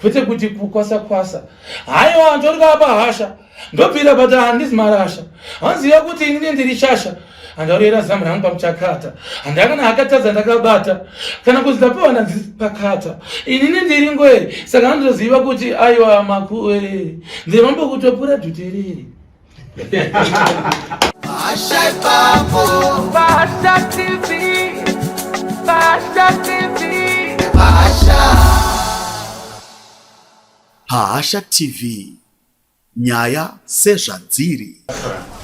Kwete kuti kukwasa kwasa. Haiwa ndorika pahasha. Ndobvira but handizi marasha. Hanziva kuti inini ndiri shasha. Handaurera zamu rangu pamuchakata. Handakana akatadza ndakabata. Kana kuzi ndapiwa ndazipakata. Inini ndiri ngwere. Saka handoziva kuti aiwa makuwe. Ndiri mambo kutopura dhuterere. Pasha ipapo. Pasha TV. Pasha TV. Pasha. Pahasha TV, nyaya sezvadziri.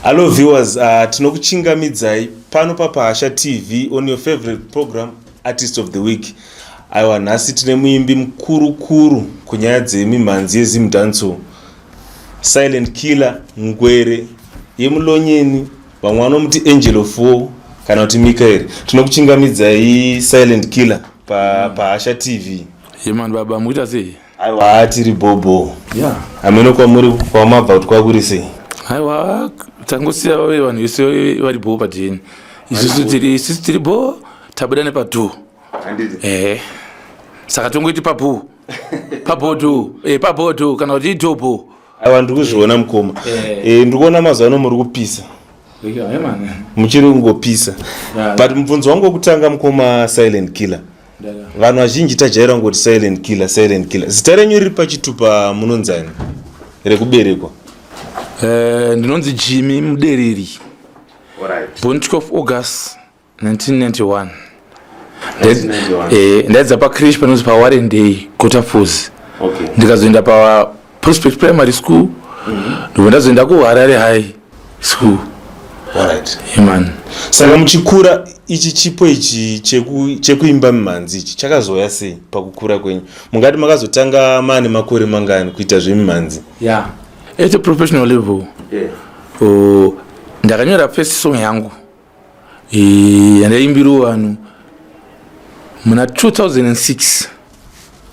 Hello viewers, tinokuchingamidzai pano paPahasha TV on your favorite program Artist of the Week. Aiwa, nhasi tine muimbi mukuru kuru kunyaya dzemimhanzi yeZimdancehall, Silent Killer Ngwere yeMulonyeni, vamwe vanomuti Angel of War kana kuti Mikael. Tinokuchingamidzai Silent Killer paHasha TV. Yemani baba, mukuita sei? Aiwa, tiri bhobho. Hameno kwamuri kwamabva kuti kwakuri sei. Aiwa, tangosiya vave vanhu vese vari bho padheni. Isusu tiri bho, tabuda nepadhoo. Ehe, saka tongoiti pabho pabhodho, pabhodho kana kuti idhobho. Aiwa, ndiri kuzviona mukoma. Ndiri kuona mazuva ano muri kupisa, muchiri kungopisa. But mubvunzo wangu wekutanga, mukoma Silent Killer, vanhu vazhinji tajaira kungoti Silent Killer, Silent Killer. Zita renyu riri pachitupa munonzani rekuberekwa? Ndinonzi Jimmy Mudereri, born 12 August 1991. 1991. Ndaidza pacreche panonzi paWarren Day Gotafozi. Ndikazoenda paProspect Primary School, ndobva ndazoenda kuHarare High School. Yeman. Saka muchikura, ichi chipo ichi chekuimba mimhanzi ichi chakazouya sei pakukura kwenyu? Mungati makazotanga maane makore mangani kuita zvemimhanzi? Yeah, at a professional level, oh, ndakanyora first song yangu yandaimbirawo vanhu muna 2006.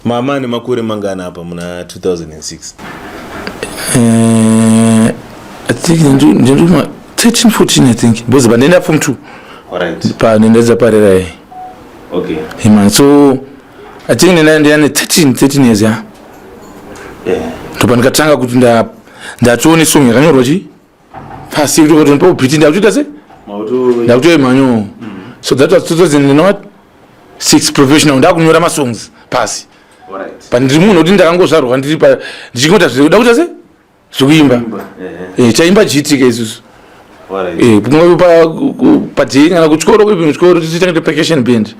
Mama ane makore mangani apa muna 2006? I think ndinduma 13, 14 I think, because pandaenda form 2. Pandaendedza parerai. Man, so I think ndine 13 years, ya. Ndopa ndikatanga kuti ndatoone song yakanyorwa chi pasi kuti beat ndakutoita se ndakutoimhanyo. So that was 2006, professional, ndakunyora masongs pasi. But ndiri munhu kuti ndakangozvarwa ndiri pa ndichingoita zvekuda kuita se zvekuimba. Taimba jiitika isusu. Padheni kana kuchikoro, even kuchikoro tichitanga percussion band.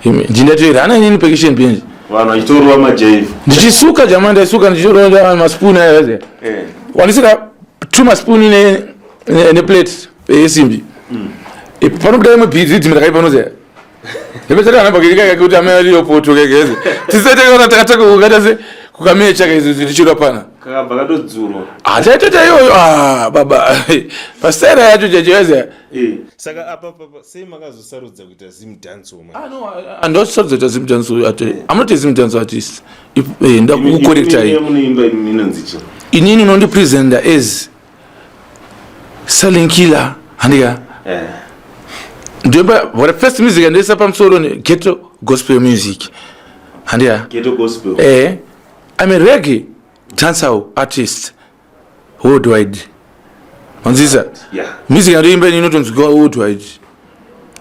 Ndindatoirana inini percussion band. Vanhu vachitorwa majaivhi. Ndichisuka jama, ndaisuka ndichironda maspoon aya, wanisika two maspoon neplate yesimbi. Panobuda imwe beat, rhythm rakaipa unoziya ndepesati kuti amai ariyo poto kegeze tisatekaona takataka kukaita se kukamecha kaizvi tichirwa pana. Kakabva katodzurwa. Hataitota iyoyo. Ah, baba, pastaira yacho chacho. Saka apa papa sei makazosarudza kuita Zimdancehall? Ah, no, andosarudza kuita Zimdancehall. I'm not a Zimdancehall artist. Ndakucorrectai. Munoimba inonzi chii? Inini unondipresenta as Silent Killer, handika? Ndoimba for first music yandoisa pamusoro ni ghetto gospel music, handika? Ghetto gospel. I'm a reggae dancehall artist worldwide, wanzisa? Yeah. Music yandoimba ini inotonzwika worldwide,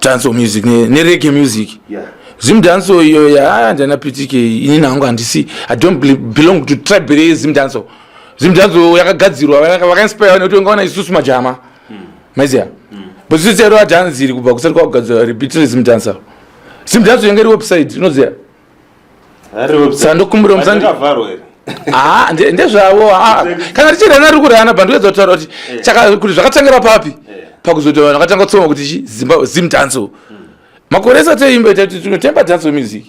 dancehall music nereggae music. Zimdancehall iyo ya ndana PTK, ini nangu handisi, I don't belong to tribe reZimdancehall. Zimdancehall yakagadzirwa, vakainspire nekuti ungaona isusu majama, maiziya, but isusu tairova dhanzi kubva kusati kwakugadzirwa repeat Zimdancehall. Zimdancehall yanga iri website, unoziya? Saka ndokumbira musandi Akavharwa here? Ah, ndezvavo. Ah, kana tichirana riri kurana, but ndikuedza kutaura kuti kuti zvakatangira papi pakuzoita vanhu vakatanga kutsoma kuti chi Zimbabwe Zimdancehall. Makore ese atoimba tinotemba dancehall music,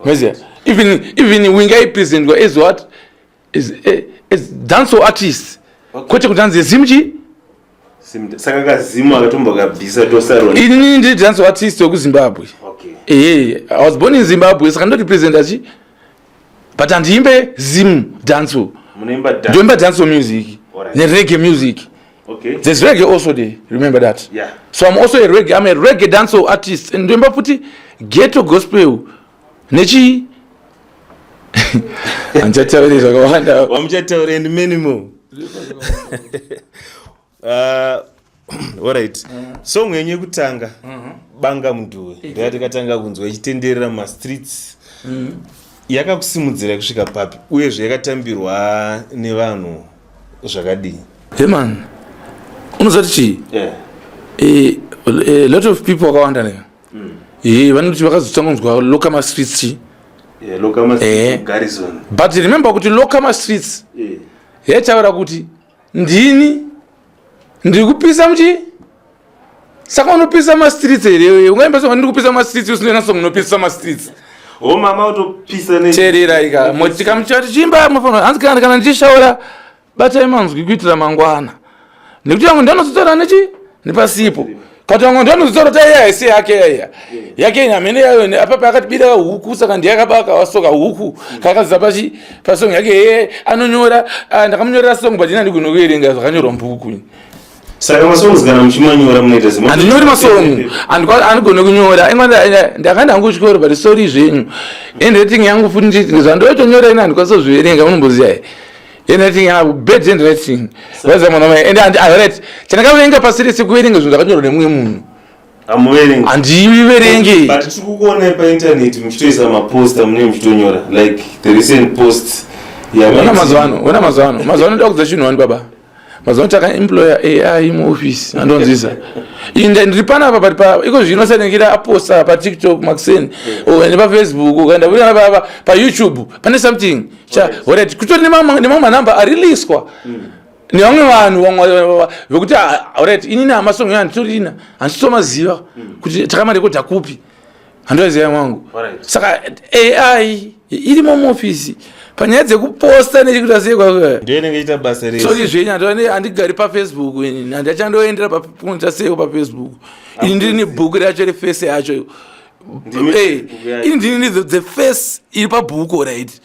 maziya? Even Winga ipresentwa as what, as dancehall artist, kwete kuti anzi Zim chi. Saka kazimu akatombo kabvisa tosarona. Inini ndiri dancehall artist wekuZimbabwe. I was born in Zimbabwe, saka ndorepresenta chi, but handiimbe Zim dancehall. Munoimba dance. Ndoimba dancehall music nereggae music. There's reggae also there, remember that. So I'm also a reggae, I'm a reggae dancehall artist, and ndoimba futi ghetto gospel nechi. Handichatauri zvakawanda. Wamuchataura and many more. Alright, song yenyu yekutanga, Banga Mudhuwe, ndoyatikatanga kunzwa ichitenderera mumastreets. Yakakusimudzira kusvika papi, uyezve yakatambirwa nevanhu zvakadii? Hey man, unoziva kuti chii? A lot of people vakawanda ne vanoti vakazotanga kunzwa Loka Mastreets chii. Yeah, Loka Mastreets, Garrison. But remember kuti Loka Mastreets yataura kuti ndini ndiri kupisa muchi. Saka unopisa mastreets here? Ungaimba song ndiri kupisa mastreets usina song unopisa mastreets? O mama utopisa ne Teerera ika motikamuchati chimba mafano hanzi kana ndichishaura batai manzwi kuitira mangwana, nekuti vamwe ndanozotaura nechi nepasipo, kati vamwe ndanozotaura kuti aiya haisi yake, yaiya yake hamene yayo apapa akatibira huku, saka ndiye akabaka wasoka huku kakazisa pachi pasong yake. Ye anonyora, ah, ndakamunyorera song, but ina ndigone kuverenga zvakanyorwa mubhuku. Saka masongs kana muchimanyora munoita sema? Handinyori masong, andigone kunyora. Ingwa ndakaenda hangu kuchikoro, but sorry zvenyu, handwriting yangu futi zvandotonyora ina handikwanisa kuzviverenga. Unomboziva here handwriting yangu, bad handwriting? Vaziva mwana mai and alright, chandakaverenga pasi rese kuverenga zvinhu zvakanyorwa nemumwe munhu. Hamuverengi? Handiverengi. But tiri kukuonai painternet muchitoisa maposta, munenge muchitonyora, like the recent post. Ona mazuva ano, ona mazuva ano, mazuva ano ndoda kudza chinhu wani baba. Mazuva ano takaemploya AI muofisi, andonzwisa. Inde ndiri panapa, but pa iko zvino sanengira aposta paTikTok maxen nepaFacebook, ukaenda kuona paYouTube pane something cha. Alright, kutori nemamwe manamba ariliswa nevamwe vanhu vamwe vekuti ah, alright, inini hamasong handitorina, handitomaziva kuti takamarekodha kupi, handoziva mwangu. Saka AI irimo muofisi panyaya dzekuposta nechikuita sei. Ndiyo inenge iita basa rese. Sorry zvenyu, handigari paFacebook ini, handichandoendera pakuita seiko paFacebook. Ini ndiri nebhuku racho reface yacho. Ndimi Facebook yacho. Ini ndini the face iri pabhuku, right?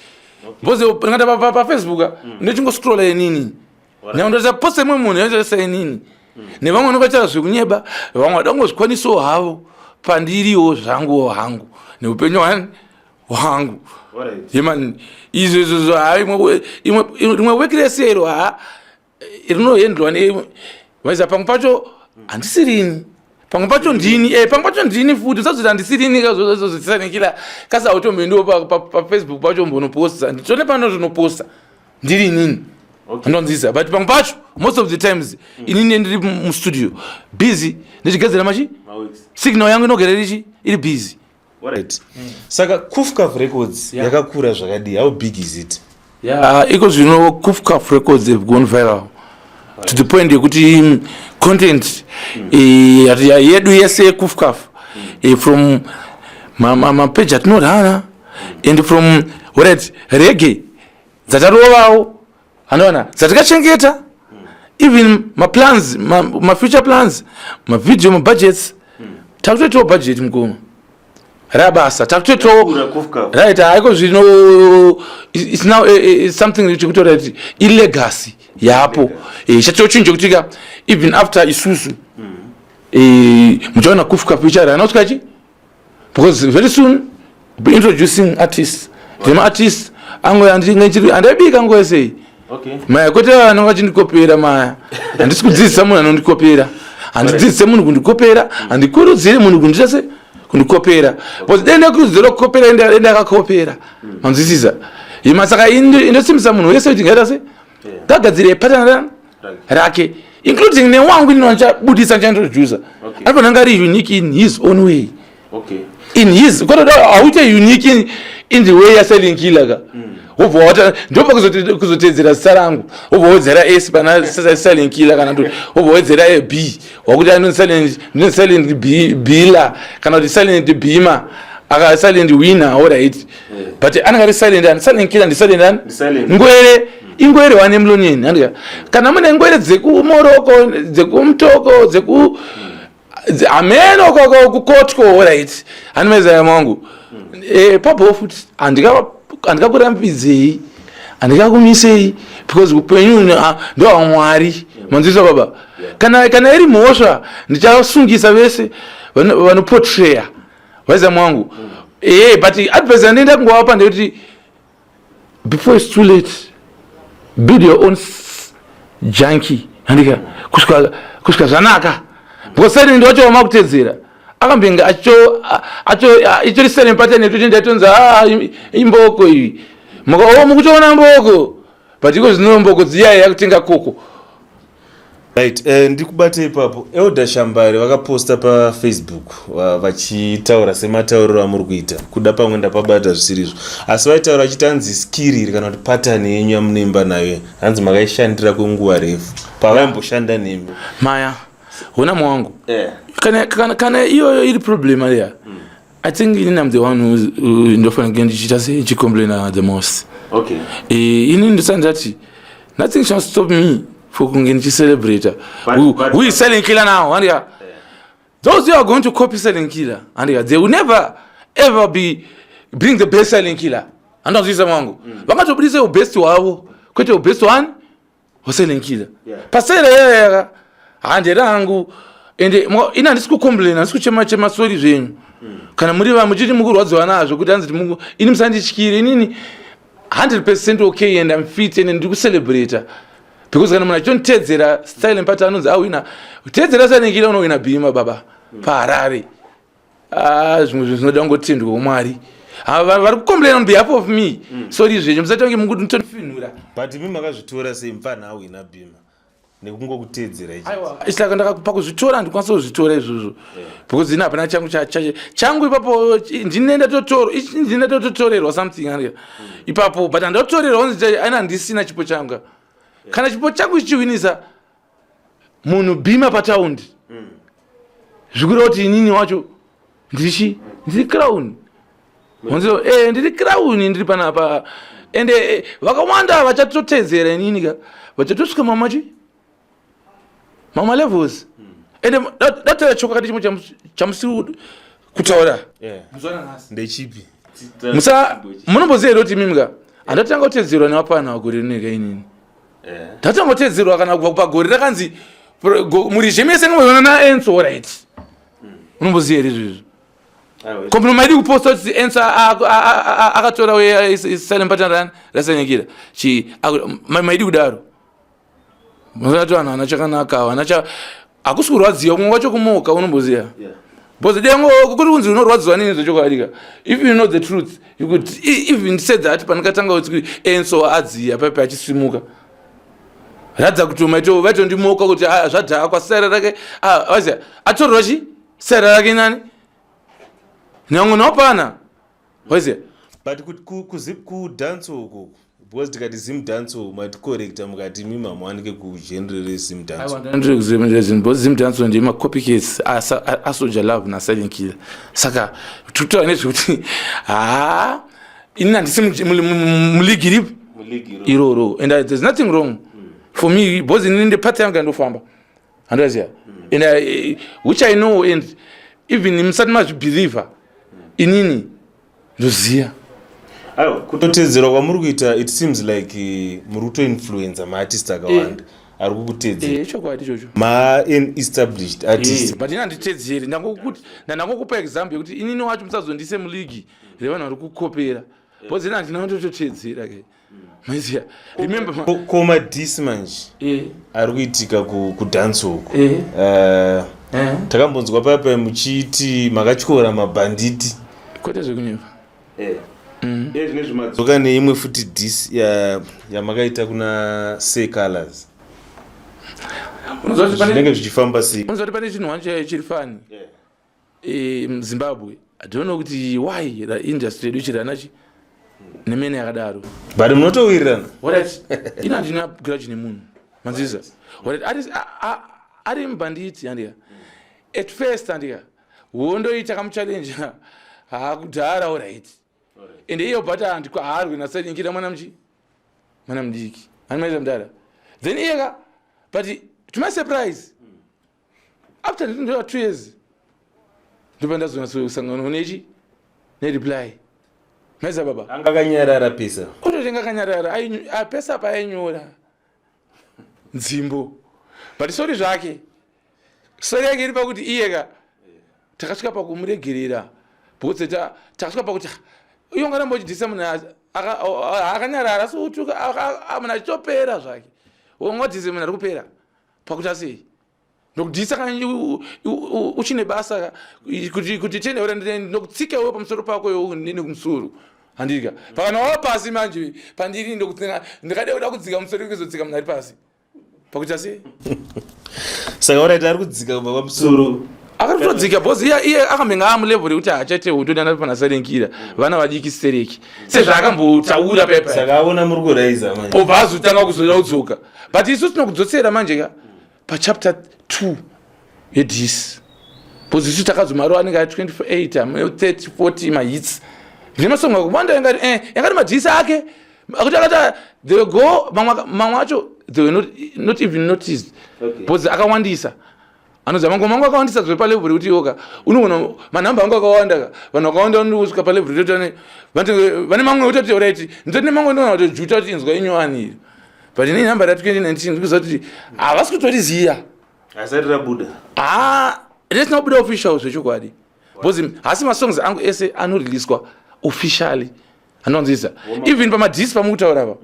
Because ndingati paFacebook ndechingoscrolla inini, nyandoita posta imwe munhu yachoisa inini nevamwe vanovaita zvekunyeba, vamwe vada kungozvikwanisawo havo pandiriwo zvanguwo hangu neupenyu hwani hwangu. Yeman, izvo izvozvo ha, rimwe weki rese iro ha rinohendlwa ne vaisa. Pamwe pacho handisirini, pamwe pacho ndini, pamwe pacho ndini futi. Usazoti handisirini kazozvisanikira kasi automboendiwo paFacebook pacho mbonoposta. Nditone pano zvinoposta ndiri inini, andonzisa, but pamwe pacho, most of the times, inini ndiri mustudio busy ndichigadzira machi Maworks. Signal yangu inogara irichi iri busy. Alright. Saka Kufkaf Records yakakura zvakadii? How big is it? Yeah, iko zvino Kufkaf Records have gone viral to the point yekuti content yedu yese yeKufkaf, from mapeji atinorana and from, alright, reggae dzatarovawo, anoona dzatikachengeta, even maplans, mafuture plans, mavideo, mabudgets, takutoitawo budget mukoma rabasa takutoitawo. Yakura Kufkaf. Right, haiko zvino it's now it's something chekutora kuti ilegacy yapo. Chatochinja chekuti ka even after isusu, muchaona Kufkaf icharana kusvika chi, because very soon we'll be introducing artists. Ndine maartists angu andaibika nguva sei. Maya, kwete vanenge vachindikopera maya. Handisi kudzidzisa munhu anondikopera, handidzidzise munhu kundikopera, handikurudzire munhu kundita se kundikopera, because dai ndakurudzira kukopera, ende akakopera, manzwisisa ima. Saka indosimbisa munhu wese kuti ngaita se ngagadzire pattern rake, including newangu inino ndichabudisa, ndichaintroducer. Anofanira kunge ari unique in his own way. In his kwatoda hauite unique in the way yaSilent Killer ka, wobva wata ndopa kuzotedzera zita rangu, wobva wedzera S pana Silent Killer, kana kuti wobva wedzera a B, wakuti ano Silent, ndine Silent B Bila, kana kuti Silent Bima, aka Silent Winner. Alright, but anenge ari Silent ani? Silent Killer ndi Silent ani? Ndi Silent. Ngwere ingwere wane mulonyeni, andika kana mune ngwere dzekuMoroko, dzekuMutoko, dzeku hameno kukotko. Alright, handimaiziva mwangu. Papo futi handikakurambidzei, handikakumisei, because upenyu ndehwamwari, manzwisisa baba? Kana iri mhosva ndichasungisa vese vanoportraya, vaiziva mwangu. But advice yandienda kungovapa ndekuti Before it's too late, build your own junkie, handika, kusvika zvanaka, because Silent wacho wamakutedzera akambenge acho acho itori silent pattern yekuti ndaitonzi, ah, imboko iyi. Muka, oh, mukutoona mboko, but iko zvino mboko dziya yakutenga koko. Right, ndikubate ipapo. Elder Shambari vakaposta paFacebook vachitaura sematauriro amuri kuita. Kuda pamwe ndapabata zvisirizvo, asi vaitaura vachiti hanzi skill iri kana kuti pattern yenyu yamunoimba nayo, hanzi makaishandira kwenguva refu pavaimboshanda nemi. Maya hona mwangu, kana iyoyo iri problem ariya, I think inini am the one who ndofanira kunge ndichiita sei, ndichicomplaina the most. Inini ndisati ndati nothing shall stop me for kunge ndichicelebrata who is Silent Killer now, andika. Those who are going to copy Silent Killer, andika, they will never ever be bring the best Silent Killer. Andazvisa mwangu, vangatobudisa ubest hwavo, kwete ubest one waSilent Killer. Pasere yaka handerangu, ende ini handisi kucomplain, handisi kuchema chema. Sorry zvenyu kana muri va muchiti mukurwadziwa nazvo kuti hanzi ini musandityire. Inini 100% okay and I'm fit and ndiri kucelebrata, because kana munhu achitonditedzera style mpati anonzi awina, teedzera Silent Killer, unowina bhima baba paHarare. Ah, zvimwe zvinhu zvinoda kungotendwa kuMwari. Vari kucomplain on behalf of me, sorry zvenyu, musatange mukutonfinhura. But imi makazvitora sei, mufana awina bhima nekungokutedzera ichi? Aiwa, saka pakuzvitora handikwanisa kuzvitora izvozvo, because ini hapana changu changu ipapo. Ndine ndine ndatotorerwa something, andika, ipapo, but handatorerwa unzi aina handisina chipo changu. Kana chipo changu chichiwinisa munhu bhima pataundi, zvikureva kuti inini wacho ndirichi ndiri crown. Wanzo, ndiri crown, ndiri panapa, ende vakawanda vachatotedzera inini ka, vachatosvika mamachi mama levels. Ende dataura chokwadi chimwe chamusiri kutaura. Ndechipi? Musa munomboziva here kuti imimi ka, handatanga kutedzerwa nevapana gore rineka inini? Ndatanga kutedzerwa kana kubva pagore rakanzi murizhe mese ngomboona naEnso, right? Unomboziva here izvozvo? Kombono maidi kuposta kuti Enso akatora silent pattern raSilent Killer chi maidi kudaro. Musati vanhu hana chakanaka, hana cha hakusi kurwadziwa kumwe kwacho kumoka, unomboziva, because dengo kuri kunzi unorwadziwa nini zvechokwadi ka. If you know the truth, you could even say that pandikatanga kuti Enso adziya paipe achisimuka, radza kuti maito vaitondimoka kuti, ah, zvadhakwa sera rake. Ah, vaziya atorwa chi sera rake nani nyangwe naopana, waziya. But kudanso uku, because tikati Zim dancehall, maticorrecta mukati imi mamuwanike kugenre reZim dancehall. Because Zim dancehall ndemacopycats aSoul Jah Love naSilent Killer. Saka tutaura nezvekuti haa, ini handisi muligi ripi iroro, and there's nothing wrong for me, because inini ndepati yangu yandofamba, handoziva, and which I know, and even musati mazvibhilivha, inini ndoziya. Aiwa, kutotedzerwa kwamuri kuita, it seems like muri kutoinfluenza maartist akawanda ari kukutedzera. Chokwadi ichocho. Maestablished artist. But ini handitedzeri. Ndangokupa example yekuti inini wacho musazondise muligi revanhu vari kukopera, because ini handina kutototedzera ke, maiziya, remember Ko madiss manje ari kuitika kudanso uku? Takambonzwa paya muchiti makatyora mabhanditi. Kwete, zvekunyepa. Iye zvine zvimadzoka neimwe futi diss yamakaita kuna Seh Calaz. Unoziva kuti Zvinenge zvichifamba sei? Unoziva kuti pane chinhu wanje chiri funny muZimbabwe. I don't know kuti why the industry yedu ichirana chi nemene yakadaro. But munotowirirana. Alright, ina handina grudge nemunhu, manzisa. Alright, ari mubhanditi, andika, at first, andika, hondo iyi takamuchallenge haakudhara, alright, ende iyo, but haarwi naSilent Killer, mwana muchi mwana mudiki animaita mudhara. Then iyeka, but to my surprise, after ndindoa 2 years, ndopa ndazonatso nechi nereply, maiza baba. Anga akanyarara pesa. Ototenga kanyarara pesa paainyora nzimbo, but sorry zvake, sorry yake iri pakuti iyeka takasvika pakumuregerera, because takasvika pakuti, ah, iyo ngaramba uchidhisa munhu. Akanyarara asi utuka munhu achitopera zvake. Ungodhise munhu ari kupera pakuti asei ndokudhisa kana uchine basa kuti tiende ndokutsika iwe pamusoro pako iwe nekumusoro handika pakana wava pasi manje pandiri ndokutsika ndikade kuda kudzika musoro kuzotsika munhu ari pasi pakuita sei saka oraiti ari kudzika kubva pamusoro akatodzika bcause iye iye akambenge amulevel yekuti haachaite hoto nana pana sarenkira vana vadiki sereki sezvaakambotaura pepa saka aona muri kuraiza manje obva azotanga kuzoda kudzoka but isu tinokudzosera manje ka pachapter 2 yedis bcause isu takazomaro anenge ari 28 30 40 mahits zvemasongo akawanda yangari eh, yangari madhisi ake akuti akati they go mamwe acho they were not even noticed bcause akawandisa anoziva mangoma angu akawandisa zve palevel rekuti iwoka unoona manhamba angu akawanda ka vanhu vakawanda vanosvika palevel rekuti vane mamwe ototi orit nditoti nemamwe ndinoona kuti juta kuti inzwa inyowani iri but ini nhamba ra 2019 ndikuziva kuti havasi kutoriziya asati rabuda ha risina kubuda official zvechokwadi because hasi masongs angu ese anoreleaswa officially anonzwisa even pamadhisi pamukutaura apa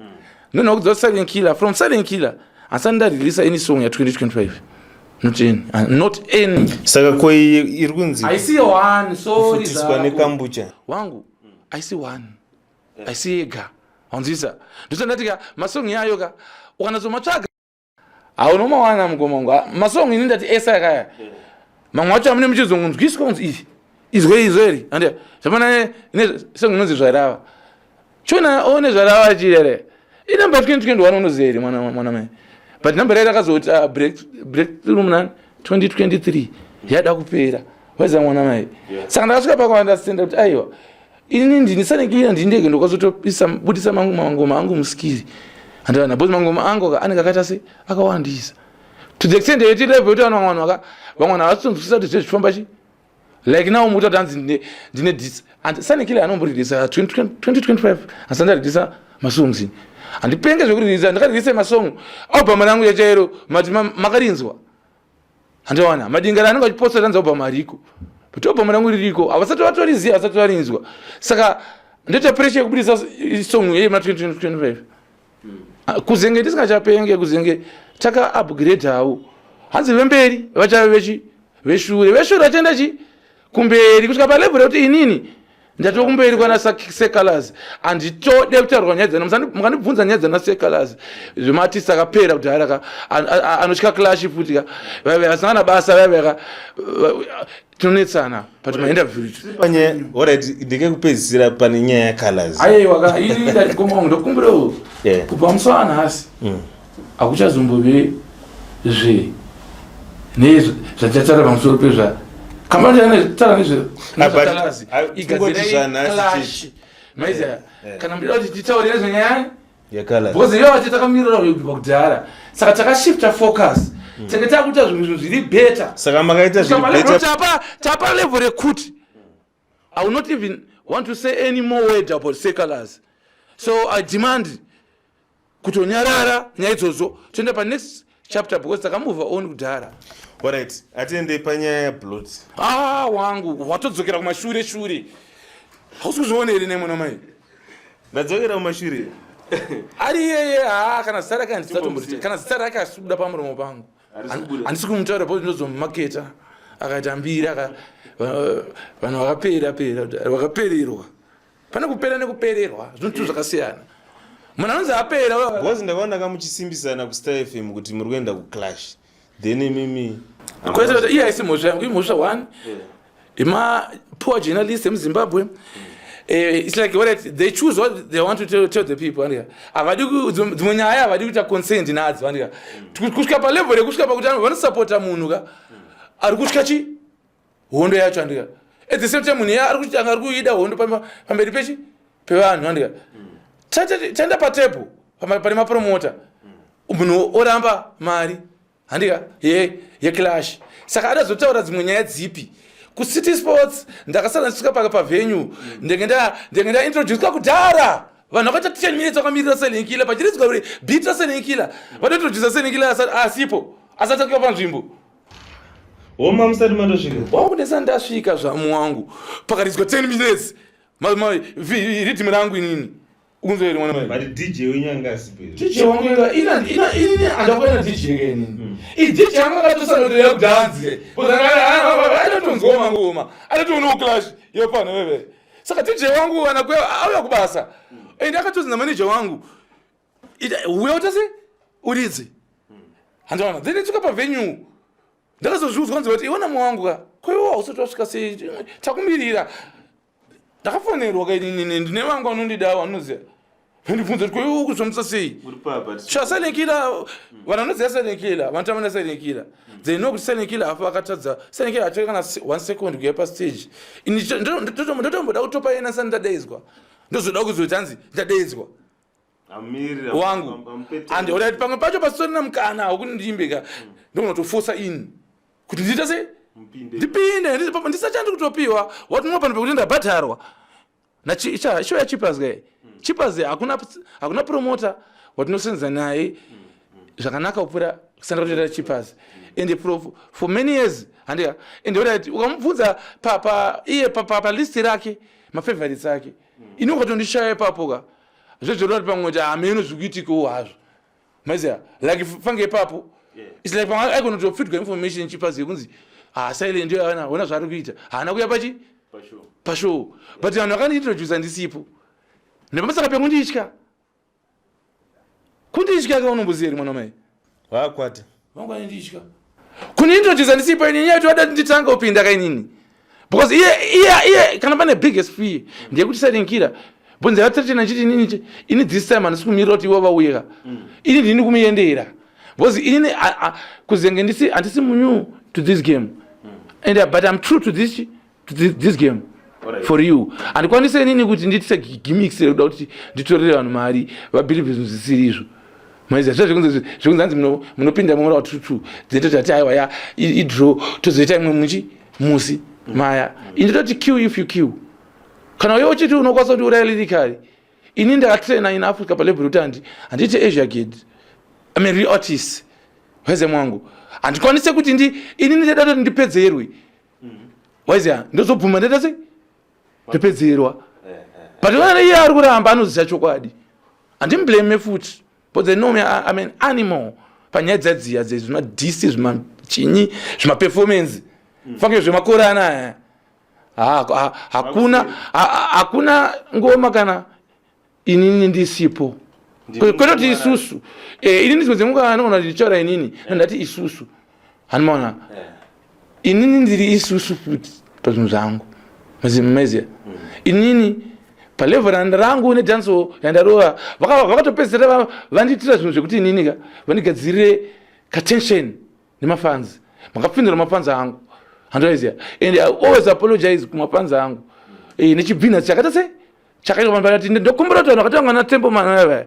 ndinoona kudza silent killer from silent killer asati ndareleasa any song ya 2025 not any not any saka ko iri kunzi haisi one sorry kufutiswa nekambucha wangu haisi one haisi yega wanzwisa ndosandati ka masong yayo ka ukanatsomatsvaga haunomawana mukoma wangu ah, masong ini ndati ese akaya mamwe acho amune muchizongonzwiswa kunzi izvi izwe izwe eri andi zvafana nesong inonzi zvarava chona one zvarava chirere inumber 2021 unoziva here mwana mwana mai but number yayo rakazoti ah, break through muna 2023 yada kupera waiza mwana mai saka ndakasvika pakuandastenda kuti aiwa ini ndini sanekira ndini ndege ndokazotobudisa mangu mangoma angu muskiri andana because mangoma angu anenge akaita se akawandisa to the extent yeti level yekuti vanhu vamwe vaka vamwe vanhu havasitonzwisisa kuti zvezvifamba chi like now mukuti kuti hanzi ndine dis and sanekira anomboririsa 2025 asati ndareleasa masongs ini handipenge zvekuririsa ndakaririsa masong album rangu yachairo mati makarinzwa handiwana madingara anenge achiposta tanzi album ariko but album rangu ririko havasati vatoriziva havasati varinzwa saka ndoita pressure yekubudisa song yeye muna 2025 ah, kuzenge tisingachapenge kuzenge taka upgrade hawo hanzi vemberi vachave vechi veshure veshure vachaenda chi kumberi kusvika palevel yekuti inini ndatova kumberi kwana secolors handitode kutaurwa nyaya dzana mukandibvunza nyaya dzana secolors zvemaartist akapera kudhara ka anotya clash futi ka vasina kana basa vaive ka tinonetsana but mainterview panye alright ndikekupedzisira pane nyaya yacolors aiwa ka ini ndati koma wangu ndokumbirawo kubva musi wanhasi hakuchazombove zve nezvatichataura pamusoro pezva kamataura nezvealazi igadziraiklash maiziva kana muchida kuti titaure nezvenyaya because iyo vati takamirira kubva kudhara saka takashifta focus tenge takuita zvimwe zvinhu zviri better saka makaita zviri better tapa level rekuti i will not even want to say any more word about secolors so i demand kutonyarara nyaya idzodzo toenda panext chapter because takamove on kudhara Alright, atiende panyaya yablot. Ah, wangu watodzokera kumashure shure hausi kuzviona here nemwana mai Ndadzokera kumashure. Ari iyeye haa kana zita rake handisatombori kana zita rake hasi kubuda pamuromo pangu handisi kumutaura because ndinozomumaketa akaita mbiri aka vanhu vakapera pera vakapererwa pane kupera nekupererwa zvinhu tu zvakasiyana munhu anonzi apera because ndakaona kamuchisimbisana kustar fm kuti muri kuenda kuclash then imimi kwete kuti iye haisi mhosva yangu imhosva one ima poor journalist emuzimbabwe eh, it's like what they choose what they want to tell the people andika havadi dzimwe nyaya havadi kuita consent nadzo andika kusvika palevel yekusvika pakuti vanosapota munhu ka ari kutya chi hondo yacho andika at the same time munhu iya ari kuchitanga ari kuida hondo pamberi pechi pevanhu andika taenda patepo pane mapromota munhu oramba mari handika yeclash saka adazotaura dzimwe nyaya dzipi kucity sports ndakasara ndisvika paka pavenue ndenge ndaintroducwa kudhara vanhu vakaita 10 minutes vakamirira selenkila pachiridzwa kuti beat raselenkila vatointroduca selenkila asipo asati asvika panzvimbo homa musati matosvika wangu ndisati ndasvika zvamu wangu pakaridzwa 10 minutes riddim rangu inini. Ukunzwa here mwana mai? But DJ wenyu anga asipo here? DJ wangu ina ina ina ini andakuenda DJ ke inini. I DJ yangu akatosana kuti yakudhanzi. Because anotonzwa mangoma. Anotoonawo clash yepano wewe. Saka DJ wangu anakuya auya kubasa. And akatozi na manager wangu. Ita uya utase uridze. Handiona. Then nditsvika pa venue. Ndakazozviudzwa nzi kuti iona mwangu ka. Ko iwe hausati wasvika sei? Takumirira. Ndakafonerwa ka inini ndine vangu vanondidawo vanoziva. Ndibvunza kuti ko iwe ukuzvambisa sei? Uri papa. Sha Silent Killer vanhu vanoziva Silent Killer vanotamba na Silent Killer. They know kuti Silent Killer hafa akatadza. Silent Killer hatori kana one second kuuya pa stage. Ini ndotomboda kutopa yena sani ndadaidzwa. Ndozoda kuzoti hanzi ndadaidzwa. Amirira. Wangu. And alright pamwe pacho pasitorina mukana wekuti ndiimbe ka. Ndokunotofosa ini. Kuti ndiite sei? Ndipinde ndisachandi kutopiwa. What more pano pekuti ndabhadharwa. Na cha show ya Chippers guy. Chippers hakuna hakuna promoter watinosenza naye zvakanaka kupfuura kusanda kutoita Chippers. And for many years handiya and alright ukamubvunza pa pa iye pa pa, pa list rake ma favorites ake. Ini ukatondishaya ipapo ka. Zvezvo rati pamwe kuti hameno zvikuitikawo hazvo. Maiziya like fange ipapo. It's like pamwe aigona kutofidwa information Chippers yekunzi ah Silent ndiyo ana ona zvaari kuita. Haana kuya pachi pashow. But vanhu vakandiintroduce ndisipo. Nepamusaka pekunditya. Kunditya ka unomboziya here mwana mai? Vakwata. Vangu vanonditya. Kundiintroduce ndisipo ini nyaya yekuti vada nditanga kupinda ka inini. Because iye iye iye kana pane biggest fear ndeyekuti Silent Killer. Bonzi yathreaten achiti inini ini this time handisi kumirira kuti ivo vauye ka. Ini ndini kumuendera. Because inini kuzenge ndisi handisi new to this game. And but I'm true to this to this, this game. Alright. For you. Handikwanise inini kuti ndiitise gimmicks rekuda kuti nditorere vanhu mari vabelieve zvinhu zvisiri izvo. Maiziva zviya zvekunzi zvekunzi hanzi munopinda mumura wa 2-2 then toti ati aiwa ya i draw tozoita imwe muchi musi maya. Ini ndototi kill if you kill. Kana uye uchiti unokwanisa kuti uraya lyrically. Ini ndakatraina in Africa pa level yekuti handiite Asia Gate. I'm a real artist. Waiziva mwangu. Handikwanise kuti ndi ini ndinoda kuti ndipedzerwe. Waiziva ndozobvuma ndoita sei? Ndopedzerwa. But kana iye ari kuramba anoziva chokwadi. Handimublame futi. But they know me, I'm an animal. Panyaya dzadziya dzezvimadhisi zvimachinyi zvimaperformance. Fange zvemakore anaya. Hakuna hakuna ngoma kana inini ndisipo. Kwete kuti isusu. Inini dzimwe dzenguva anoona ndichitaura inini ndati isusu. Hanimaona. Inini ndiri isusu futi pazvinhu zvangu. Maziya. Inini palevel rangu nedanso yandarova vakatopedzisira vandiitira zvinhu zvekuti inini ka vandigadzirire katension nemafanzi. Makapfindura mafanzi angu. Handoiziya. And I always apologize kumafanzi angu. Nechibvina chakaita sei? Chakaitwa pano pakati ndokumbira kuti vanhu vakatanga na temple man vaya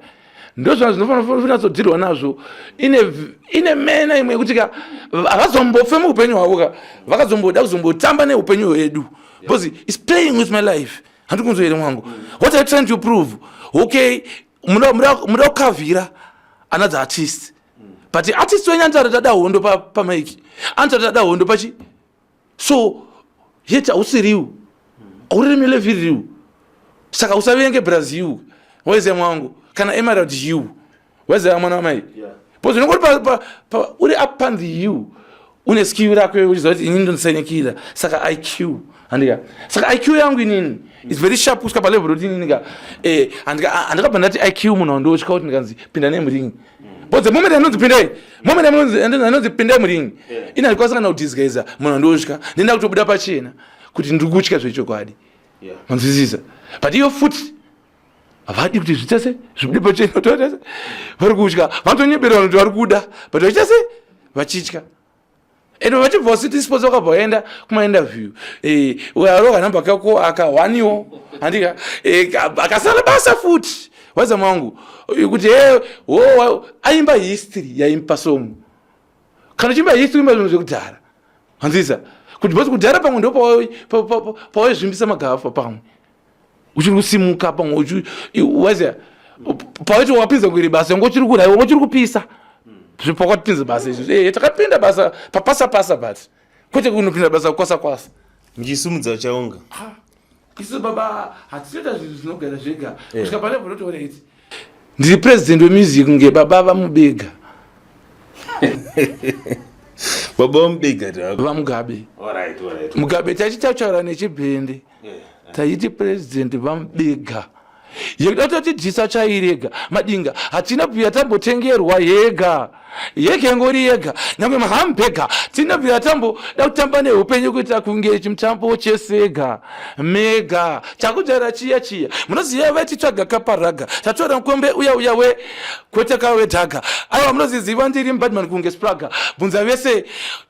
ndozvanhu zvinofanira kunyatsodirwa nazvo ine mena imwe yekuti ka havazombofe muupenyu hwavo ka vakazomboda kuzombotamba neupenyu hwedu because its playing with my life handi kunzwa here mwangu what are you trying to prove? Okay, muda kukavhira another artist but artist wenyu anotaura tada hondo pamaiki anotaura tada hondo pachi so yet hausiriwo haurimi level riwo saka usavenge Brazil waiziva mwangu kana Emerald Hill waiziva mwana wamai because unongoti uri up on the hill une skill rako uchiziva kuti inini ndondisainekira saka IQ handika saka IQ yangu inini is very sharp kusvika palevel rekuti inini ka handikabva ndati IQ munhu wandotya kuti ndikanzi pinda nemuringi. But the moment anonzi pindai, moment anonzi pindai muringi, ini handikwanisa kana kudisguisa munhu andotya, ndinoda kutobuda pachena kuti ndiri kutya zvechokwadi. Manzwisisa? But iyo futi havadi kuti zviite se zvibude pachena kuti vaite se vari kutya, vanotonyebera vanhu kuti vari kuda, but vachiita se vachitya. And vachibva City Sports vakabva vaenda kumainterview. Ukaroka namba kako akahwaniwo handika akasara basa futi. Waza mwangu kuti wo aimba history yaimba song. Kana uchimba history imba zvinhu zvekudhara. Hanzisa kuti because kudhara pamwe ndo pawaizvimbisa magafa pamwe. Uchiri kusimuka pamwe waziya pawaiti wapinza kuiri basa ngo uchiri kuraiwa ngo uchiri kupisa. Zvipo kwatipinza basa izvi. Takapinda basa papasa pasa but kwete kunopinda basa kwasa kwasa. Muchisimudza chaunga. Isu baba hatitoita zvinhu zvinogara zvega kusvika palevel rotoona iti ndiri president wemusic kunge baba vamubega. Baba vamubega vamugabe. Mugabe tachitaura nechibhende. Taiti president vamubega. Yekuda totidyisa chairega madinga hatina bhuya tambotengerwa yega yega ingori yega nyangwe mahambega tina bhuya tamboda kutamba neupenyu kuita kunge chimutambo chesega mega chakujaira chiya chiya munoziva vaititsvaga kaparaga tatora mukombe uya uya we kwete kawe dhaga aiwa munoziziva ndiri mubadman kunge spraga bvunza vese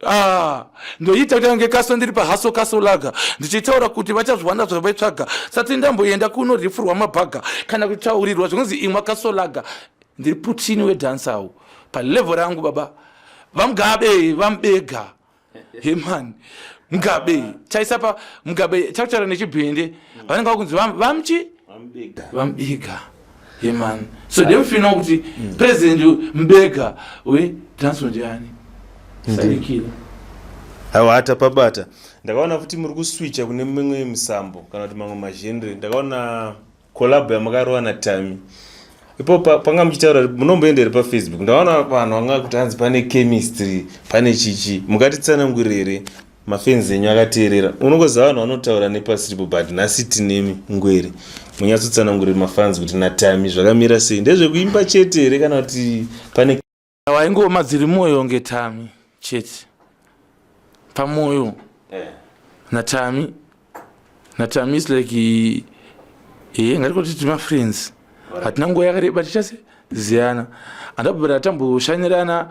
ah. Ndoita kuti ange kaso ndiri pahaso kaso laga ndichitaura kuti vachazviwana zvavaitsvaga sati ndamboenda kuno rifurwa mabhaga kana kutaurirwa zvinonzi imwa kaso laga ndiri putini wedansawo palevel rangu baba vamugabe vamubega heman mugabe taisa pa mugabe takutaura nechibhende vanenge vakunzi vamchi vamubega yeman so ndemufina kuti president mbega we danso ndiani saikira aiwa tapabata. Ndakaona futi muri kuswitcha kune mimwe misambo kana kuti mamwe magenre. Ndakaona collab yamakarova naTami ipo panga muchitaura munomboenda here pafacebook. Ndakaona vanhu vanga kuti hanzi pane chemistry pane chichi mukatitsanangurire here mafenzi enyu akateerera. Unongoziva vanhu vanotaura nepasiripo but nhasi tinemi ngwere munyatsotsanangurire mafans kuti naTami zvakamira sei. Ndezvekuimba chete here kana kuti pane waingoma dziri moyo ngetami chete pamoyo natami natami is like eh ngatikuti tima friends hatina nguva yakareba tichase ziyana andabvira tamboshanyirana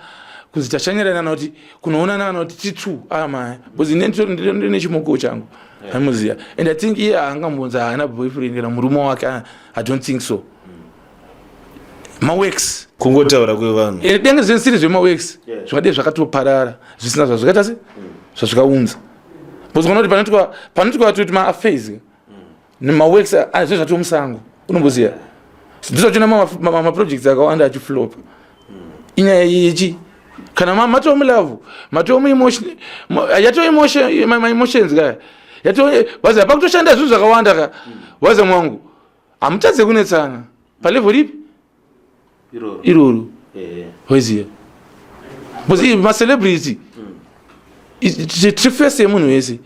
kuzi tashanyirana kana kuti kunoonana kana kuti titu amaya because ine ndine chimoko changu amuziya and I think iye haangambonzi haana boyfriend kana murume wake I don't think so. Maworks kungotaura kwevanhu denge zvisiri zvemaworks zvakadii zvakatoparara zvisina zvazvikaita se zvazvikaunza because unoona kuti panoitwa kuti maaffairs nemaworks zve zvatoo musango unomboziva ndizvo zvachona maprojects akawanda achiflopa inyaya yechi kana matoo mulavhu matoo muemotion yatoo emotion maemotions kaya yatoo waziva pakutoshanda zvinhu zvakawanda ka waziva mwangu hamutadze kunetsana palevel ripi iroro waziva because macelebrity tiri face yemunhu wese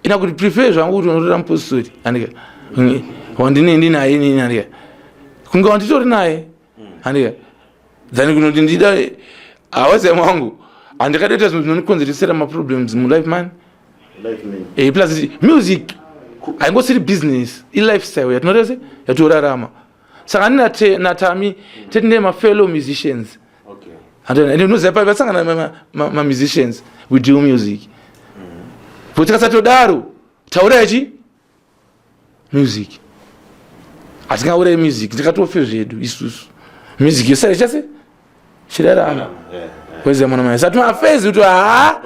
ina kuti prefer zvangu kuti unotora mupostori andika wandine ndinaye inini andika kunge wanditori naye andika than kunoti ndida hawaziva mwangu handikadaita zvinhu zvinondikonzeresera maproblems mulife man plus music haingosiri business ilifestyle yatinorese yatiorarama saka ani natami tetine mafellow musicians and unoziva pa vasangana mamusicians we do music but tikasatodaro taurai chi music hatingaurayi music tikatofe zvedu isusu music yosara chase chirarama kweze mwana mai sati mafezi kuti haa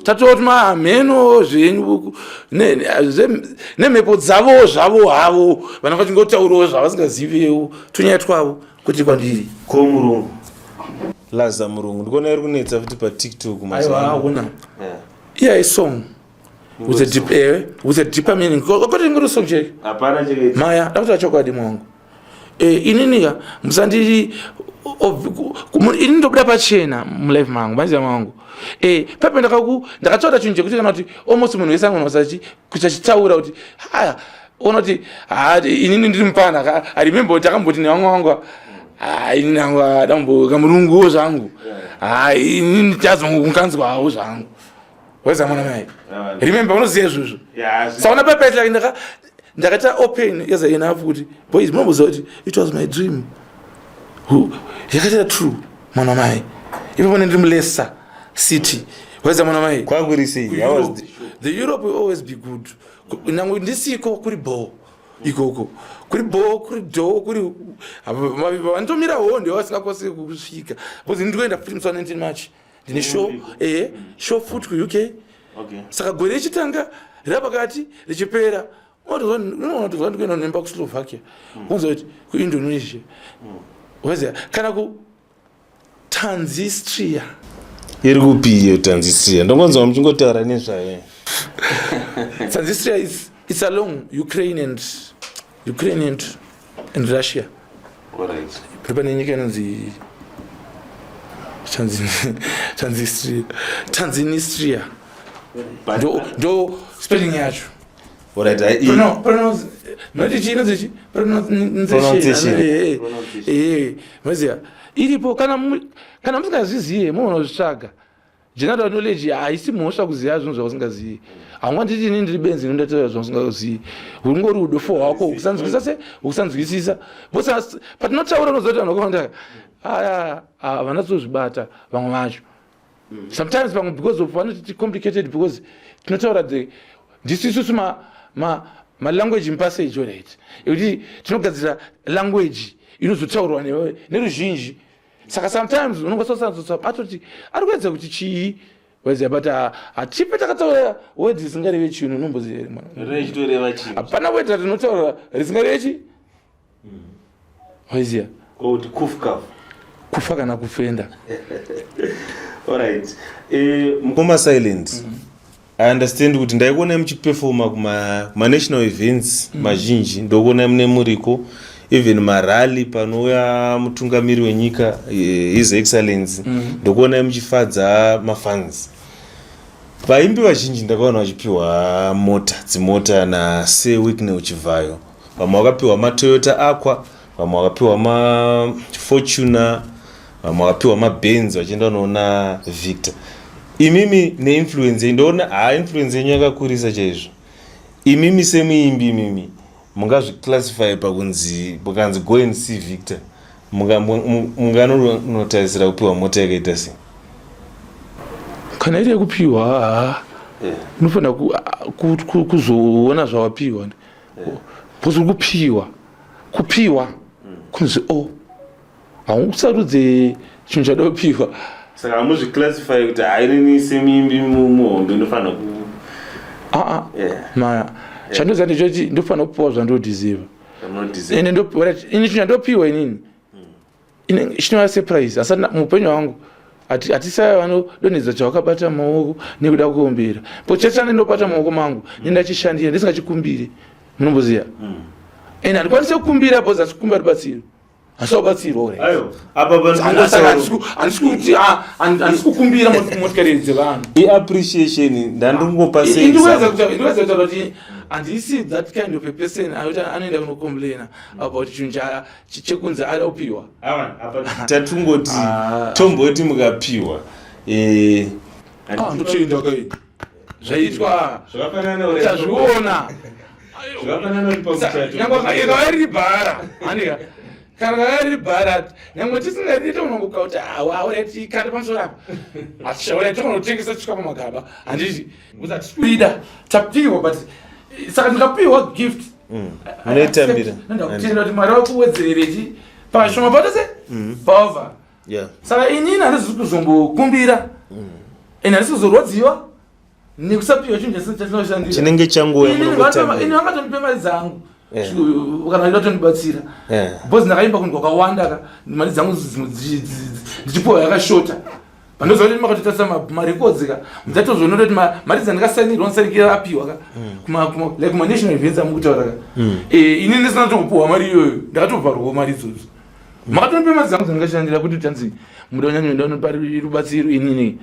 tatoti mahameno zvenyu nemhepo dzavo zvavo havo vanenge vachingotaurawo zvavasingazivewo tunyaya twavo kuti kwandiri ko murungu laza murungu ndikuona iri kunetsa futi patiktok mazuva ano. Aiwa, hakuna. Iya isong with a deep with a deeper meaning. Kwete ngoro song cheke. Hapana cheke. Maya, ndakuta chokwadi mwangu. Inini ka musandiri ini ndobuda pachena mulife mangu, maiziva mangu. Pepe ndakataura chinhu chekuti kana kuti almost munhu wese anogona kusachitaura kuti haya ona kuti ha inini ndiri mupana ka. I remember kuti takamboti nevamwe vangu ha inini hangu dambo kamurunguwo zvangu. Ha inini chazongokanzwawo zvangu. Weza mwana mai. Remember unoziva izvozvo. Saona pepe like ndakaita open as enough kuti boys munomboziva kuti it was my dream. Yakaita true mwana mai. Ipapo ndiri muLeicester City. Weza mwana mai. Kwakuri sei? How was the Europe will always be good. Nyangwe ndisiko kuri bho ikoko. Kuri bho, kuri do, kuri vanotomira hondo vasingakwanisi kusvika. Because ndiri kuenda futi musi wa 19 March. Ndine show, show futi ku UK. Saka gore richitanga rapakati richipera unoona kuti ndikuenda kunoimba kuSlovakia. Unonzwa kuti kuIndonesia. Waziva kana ku Transnistria. Iri kupi iyo Transnistria? Ndongonzwa muchingotaura nezvayo. Transnistria is It's along Ukraine and Ukraine and Russia. Pari pane nyika inonzi Tanzinistria. Ndo spelling yacho. Pronunciation. Iripo kana kana musingazvizive munozvitsvaga. General knowledge haisi mhosva kuziva zvinhu zvausingazivi. Haunganditi ini ndiri benzi inondotaura zvausingazivi. Ungori udofo hwako kusanzwisisa se kusanzwisisa. Because patinotaura unoziva kuti vanhu vakawanda aya havana kuzvibata vamwe vacho. Sometimes pamwe because of vanoti complicated because tinotaura the ndisu isusu ma ma ma language passage right. Yekuti tinogadzira language inozotaurwa neruzhinji. Saka sometimes unongosasanzotsa kuti ari kuedza kuti chii waiziva but hatipe takataura word risingareve chinhu unomboziva here mwana hapana word ratinotaura risingareve chi waiziva kuti kufka kufa kana kufenda. Alright, mukoma Silent, I understand kuti ndaikuonai muchiperforma kuma national events mazhinji, ndokuonai mune muriko even marally panouya mutungamiri wenyika, His Excellency, ndokuonai muchifadza mafans. Vaimbi vazhinji ndakaona vachipiwa mota, dzimota naSir Wicknell Chivhayo. Vamwe vakapiwa maToyota Aqua, vamwe vakapiwa maFortuner, vamwe vakapiwa maBenz vachienda kunoona Victor. Imimi neinfluence yenyu, ndoona haa influence yenyu yakakurisa chaizvo. Imimi semuimbi, imimi mungazviclassify pakunzi mukanzi go and see Victor, munganotarisira kupiwa mota yakaita sei? Kana iri yekupiwa, haa, unofanira kuzoona zvawapiwa because uri kupiwa, kupiwa kunzi o hausarudze chinhu chada kupiwa. Saka hamuzviclassify kuti hainini semuimbi muhombe inofanira ku Aa, maya chandoziva ndechoti ndofanira kupiwa zvandodhiziva. Zvamunodeserve. Ende ini chinhu chandopiwa inini chinova surprise. Asi muupenyu hwangu hatisaya vanodonhedza chavakabata mumaoko nekuda kuombera po chese ndobata mumaoko mangu nendachishandira ndisingachikumbiri, munomboziva. Ende handikwanisi kukumbira because hasi kukumbira rubatsiro, hasi wabatsirwa. Ayo, apa panongotaura- Handisi kuti handisi kukumbira motikari dzevanhu. Iappreciation ndandingopa Ndikuedza seexample. kutaura kuti handisi that kind of a person anoti anoenda kunocomplaina about chinhu chekunzi ada kupiwa. Apa tatungoti Ah. tomboti mukapiwa Ah, ndotoenda kai zvaitwa. Zvakafanana Tazviona. Zvakafanana kuti pamuchato Nyangwe ikava riri bhara, handika kana kava riri bhara, nyangwe tisingadi tonongoka kuti awa aureti kanda pamusoro apa, hatichaureti tokonotengesa tisvika pamagaba, handiti? Because hatisi kuida, tapiwa. But saka ndikapiwa gift, Munoitambira. Ndakutenda kuti Mwari vakuwedzerechi pashoma patose paova. Saka inini handisi kuzombokumbira ende handisi kuzorwadziwa nekusapiwa chinhu chatinoshandira. Chinenge changuva Inini munongotambira. Ini vangatonipe mari dzangu kana vachida kutondibatsira because ndakaimba kunhu kwakawanda ka, mari dzangu dzimwe ndichipiwa yakashota. Pandoziva kuti makatotarisa marecords ka, mudzatozoona kuti mari dzandikasainirwa ndisanikira apiwa ka like kumanational events amukutaura ka. Inini ndisina kutokupiwa mari iyoyo, ndakatobvarwawo mari idzodzo. Makatonipe mari dzangu dzandikashandira kuti tanzi muda kunyanyoenda unopa rubatsiro. Inini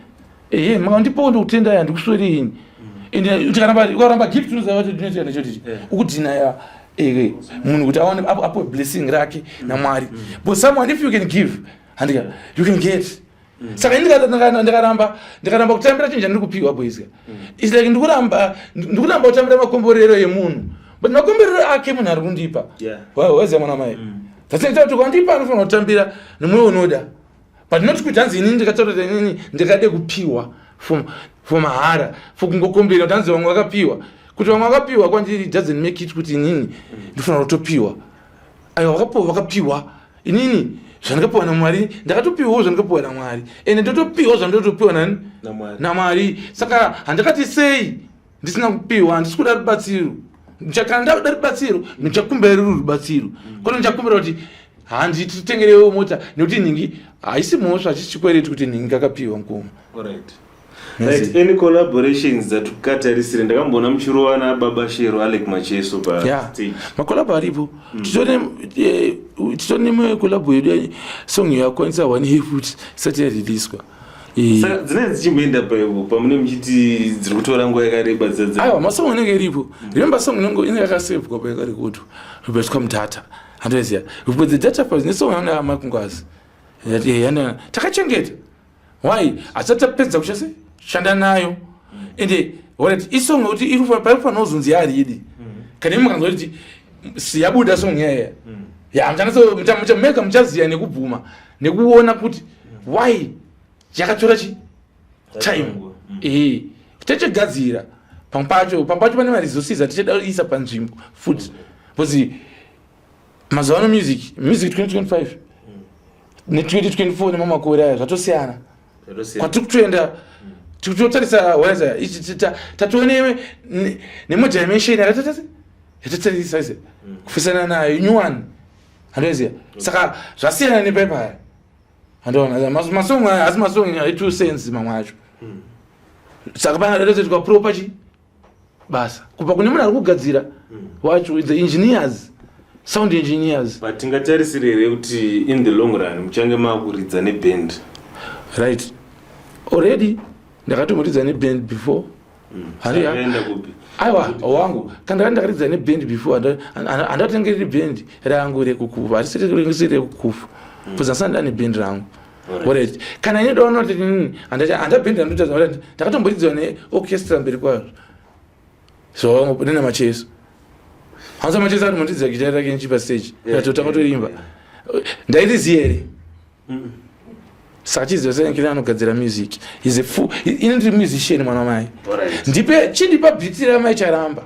ehe, makandipawo, ndokutendai, handikusweri ini. Ende ukaramba ukaramba gift, unoziva kuti ndinoita ndechoti ukudhinaya munhu kuti awane apuwe blessing rake naMwari. But someone, if you can give, handika, you can get. Saka ini ndikaramba kutambira chinhu chandiri kupiwa, boys ka, it's like ndikuramba kutambira makomborero emunhu, but makomborero ake munhu ari kundipa. Waziva mwana mai, tatinoita kuti kwandipa anofanira kutambira nemwoyo unoda, but not kuti hanzi inini ndikataura kuti inini ndikade kupiwa for mahara, for kungokombera kuti hanzi vamwe vakapiwa. Kuti vamwe vakapiwa kwandiri doesn't make it kuti inini ndifanira kutopiwa. Aiwa, vakapiwa vakapiwa. Inini zvandikapiwa naMwari, ndakatopiwawo zvandikapiwa naMwari, ende ndotopiwa zvandotopiwa nani? NaMwari. NaMwari. Saka handakati sei ndisina kupiwa, handisi kuda rubatsiro. Kana ndakuda rubatsiro, ndichakumbira ruri rubatsiro, kwete ndichakumbira kuti handi titengerewo mota nekuti nhingi. Haisi mhosva, hachisi chikwereti kuti nhingi kakapiwa mukoma. Alright. Right, any collaborations dzatukatarisire ndakamboona muchirowa nababa Shero Alec Macheso pa yeah. stage. Makolabo aripo. Titori nemwe kolabo yedu, song yakwanisa one year futi isati yariliswa. Saka dzinenge dzichimboenda paipo pamune muchiti dziri kutora nguva yakareba dzadza? Aiwa, masong inenge iripo. Remember, song inenge yakasevhwa payakarekodwa, rubeswa mudata, handoziva, but the data files nesong yanga yamakungwazi takachengeta. Why? Hatisati tapedza kuchase shanda nayo. Ende alright, isong yekuti iri paifanira kuzonzi yaridi. Kana imi mukanzwa kuti yabuda song yaya ya, muchanatso mega muchaziya nekubvuma nekuona kuti why yakatora chi time. Tichigadzira pamwe pacho, pamwe pacho pane maresources atichada kuisa panzvimbo futi, because mazuva ano music 2025 ne2024 nemamakore aya zvatosiyana. Kwatiri kutoenda, tiri kutotarisa weza ichi, tatione nemwe dimension yakatatarisa, yatatarisa ise kufisana nayo new one, handoziva. Saka zvasiyana nepaipa aya, handoona masong aya asi masong e2 cents mamwe acho. Saka panadatoitwa proper chi basa kubva kune munhu ari kugadzira wacho, the engineers, sound engineers. But tingatarisire here kuti in the long run muchange maakuridza neband? Right, already ndakatomboridza neband before. Hariya. Sakaenda kupi? Aiwa wangu, kana ndakaridza neband before, handatengeri band rangu rekukufa, harisiri rekukufa, because handisati ndane band rangu. Alright, kana ine ndaona kuti inini handa band randoita, ndakatomboridzwa neorchestra mberi kwazvo so nena Macheso, hanza Macheso ari mundidzira gitari rake nichipa stage, atotanga toimba. Ndairiziya here? Saka chiziva senkini anogadzira music is a full, ini ndiri musician, mwana wamai. Ndipe chindipa beat ramai Charamba.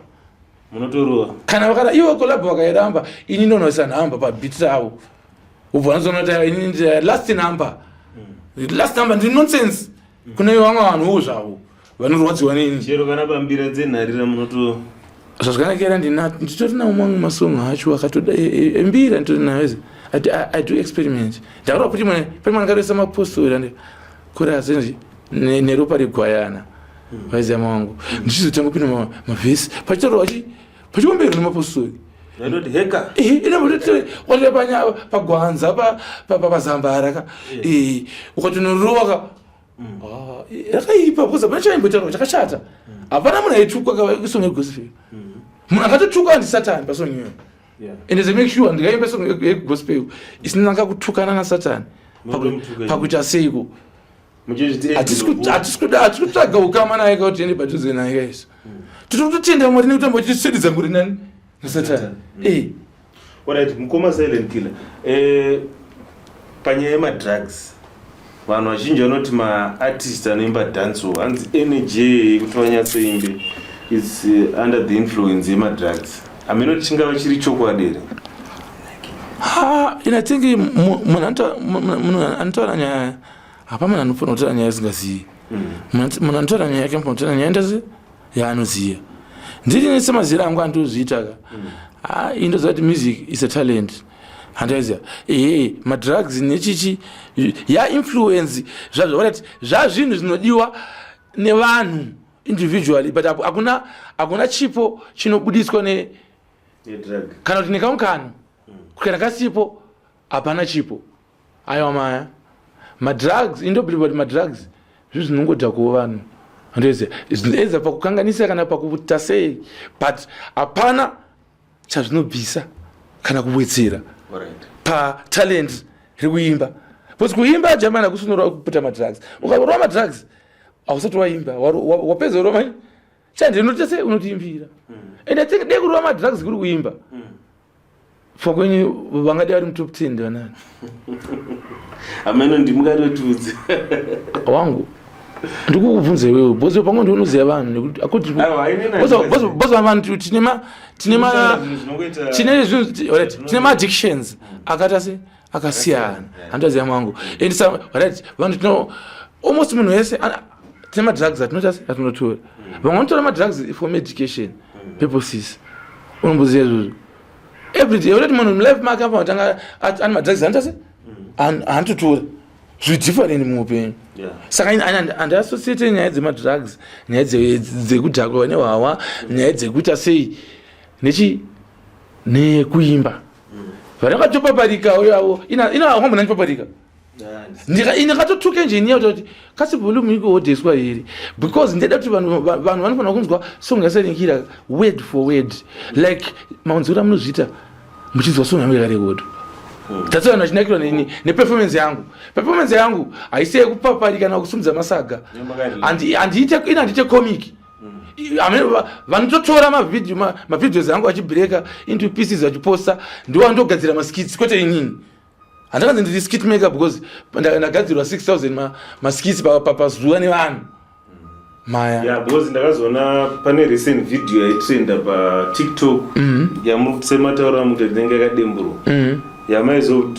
Munotorova. Kana vakada ivo collab, vakairamba, ini ndonoisa nhamba pabeat ravo, ubva unozoona kuti ini ndi last number, last number. Ndiri nonsense kune vamwe vanhuwo zvavo vanorwadziwa neni. Chero kana pambira dzenharira munoto Zvazvakanakira, nditori nawo mamwe masong acho akatoda embira, nditori nayo. I do experiment. Ndakarova kuti mwe pane mwana akaroesa mapostori ande kuri neropa regwayana, vaiziva mangu, ndichizotanga kupinda mavhesi pachitorwa chi pachiomberwa nemapostori. Vaitoti heka. Inombotowatira pagwanza pazambara ka, ukatonorova ka. Ah, rakaipa because hapana chaimbotaurwa chakashata, hapana munhu aitukwa kasong yegospel. Munhu akatotukwa ndisatani pasong iyoyo. Ende ze make sure ndikaimba song yegospel isina kakutukana nasatani. Munomutuka. Pakuita seiko? Muchizviti Hatisi kutsvaga ukama naye ka kuti tiende padhuze naye kaiso. Tiri kutotenda Mwari nekutamba tichiswededza kure nani nasatani. Alright, mukoma Silent Killer, panyaya yemadrugs, vanhu vazhinji vanoti maartist anoimba dancehall, hanzi energy yekuti vanyatsoimbe is under the influence yemadrugs. Haminoti chingava chiri chokwadi here? Ha, ina think munhu anotaura nyaya, hapa munhu anofanira kutaura nyaya asingazivi. Munhu anotaura nyaya yake anofanira kutaura nyaya ndese yaanoziva. Ndiri semazira angu andozviita ka. Ha, indoziva kuti music is a talent, handaiziva. Ehe, madrugs nechichi yainfluence zvazvo zvazvinhu zvinodiwa nevanhu individually, but hakuna chipo chinobudiswa ne Nedrug. Kana kuti nekamukano. Kana kasipo hapana chipo. Aiwa maya, madrugs, indobelieve kuti madrugs zvinhu zvinongodhakuwo vanhu, handoziva, zvinoedza pakukanganisa kana pakuita sei, but hapana chazvinobvisa kana kuwedzera patalent rekuimba, because kuimba jamani hakusinora kuputa madrugs. Ukarova madrugs hausati waimba. Wapedza kurova mani chandi unoita sei? Unotiimbira. And I think dei kurova madrugs kuri kuimba for kwenyu, vangadi vari mutop 10 ndivanani? Hameno, ndimukatotiudze. Wangu, ndikukubvunza iwewe because pamwe ndiunoziva vanhu nekuti akuti Aiwa, inini because vanhu tine ma tine ma Zvinhu zvinongoita tine zvinhu, alright, tine maaddictions akaita se akasiyana, handoziva mwangu. And some, alright, vanhu tino almost munhu wese tine madrugs atinoita se atinotora. Vamwe vanotora madrugs for medication purposes, unomboziva izvozvo. Every day already munhu mulife make apa matanga ane madrugs anoita se anototora zviri different muupenyu. Saka handiassociate nyaya dzemadrugs, nyaya dzekudhakwa nehwawa, nyaya dzekuita sei nechi nekuimba. Vanakatopaparika uyavo ina wambona ndipaparika, ndikatotuka engineer kuti kasi volume ikuhodheswa here, because ndeda kuti vanhu vanofanira kunzwa song yaSilent Killer word for word, like manzwiro amunozviita muchinzwa song yangu yakarekodwa. That's why vanhu vachinakirwa neperformance yangu. Performance yangu haisi yekupaparika kana kusumudza masaga. Handiite ina, handiite comic. Vanototora mavideos angu vachibreaka into pieces vachiposta, ndiwo andogadzira maskits, kwete inini. Handakanzi ndiri skit maker because ndagadzirwa 6000 maskits pazuva nevanhu maya. Yeah, because ndakazoona pane recent video yaitrenda paTikTok yamuri semataura muti inenge yakademburwa,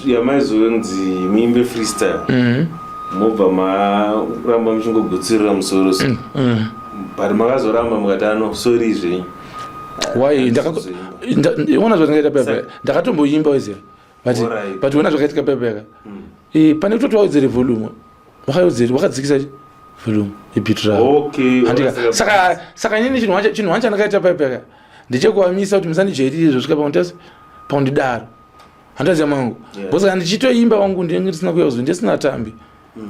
yamaizonzi muimbe freestyle, mobva maramba muchingogutsurira musoro so, but makazoramba mukati ano, sorry zvenyu. Why? Ona zvandingaita pepe, ndakatomboimba weziva, but but ona zvakaitika pepeka, pane kutoti wawedzere volume, wakawedzere, wakadzikisa volume yebeat ravo. Handika saka inini chinhu wacho chandakaita pepeka ndechekuamisa kuti musandijairire zvosvika paunditasi paundidaro, handaziva mangu, because kana ndichitoimba wangu ndinenge ndisina kuya kuzo ndisina tambi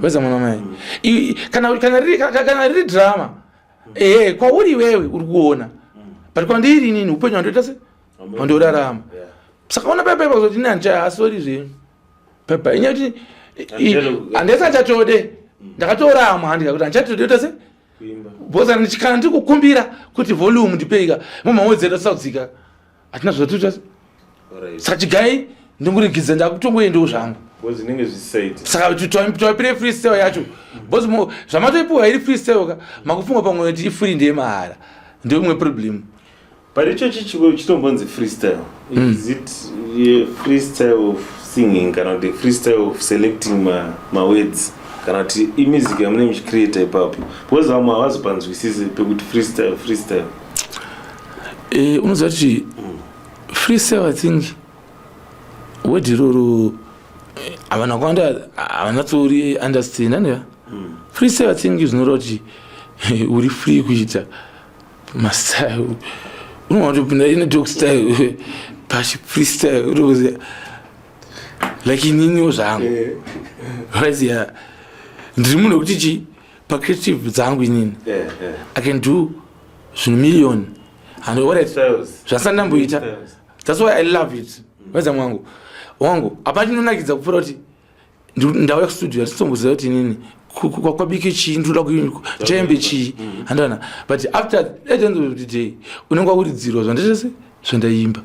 weza mwana mai. Kana riri drama, ehe, kwauri iwewe uri kuona, but kwandiri inini upenyu hwandoita se hwandorarama. Saka ona pepe kuzoti ini handicha, sorry zvenyu pepe, inyaya kuti handisati chatode, ndakatoramwa, handika kuti handichatode kuita se Kuimba. Because kana ndiri kukumbira kuti volume ndipeika, mumawedzera tisaudzika, hatina zvatoita. Saka chigai ndingoregedza, ndakutongoendawo zvangu. Because zvinenge zvisisaiti. Saka toipire freestyle yacho, because zvamatoipiwa iri freestyle ka, makufunga pamwe kuti ifree, ndeyemahara, ndio imwe problem. But ichochi chitombonzi freestyle, is it a freestyle of singing kana kuti freestyle of selecting mawords, kana kuti imusic yamunenge muchicreata ipapo? Because vamwe havazopanzwisisi pekuti freestyle, freestyle. Unoziva kuti freestyle, I think word iroro vanhu vakawanda havanatsori understand, andiva? Freestyle, I think zvinoreva kuti uri free kuita mastyle. Unogona kutopinda ine dog style pachi freestyle, utoziva, like ininiwo zvangu waiziva, ndiri munhu wekuti chi pacreative dzangu inini I can do zvinhu million and alright Styles. Zvasati ndamboita. Styles. That's why I love it. Weza mwangu wangu, hapana chinonakidza kupfuura kuti ndauya kustudio, hatitomboziva kuti inini kwabike chii, ndinoda chaimbe chii, handana. But after at the end of the day unenge wakuridzirwa zvandaita se zvandaimba,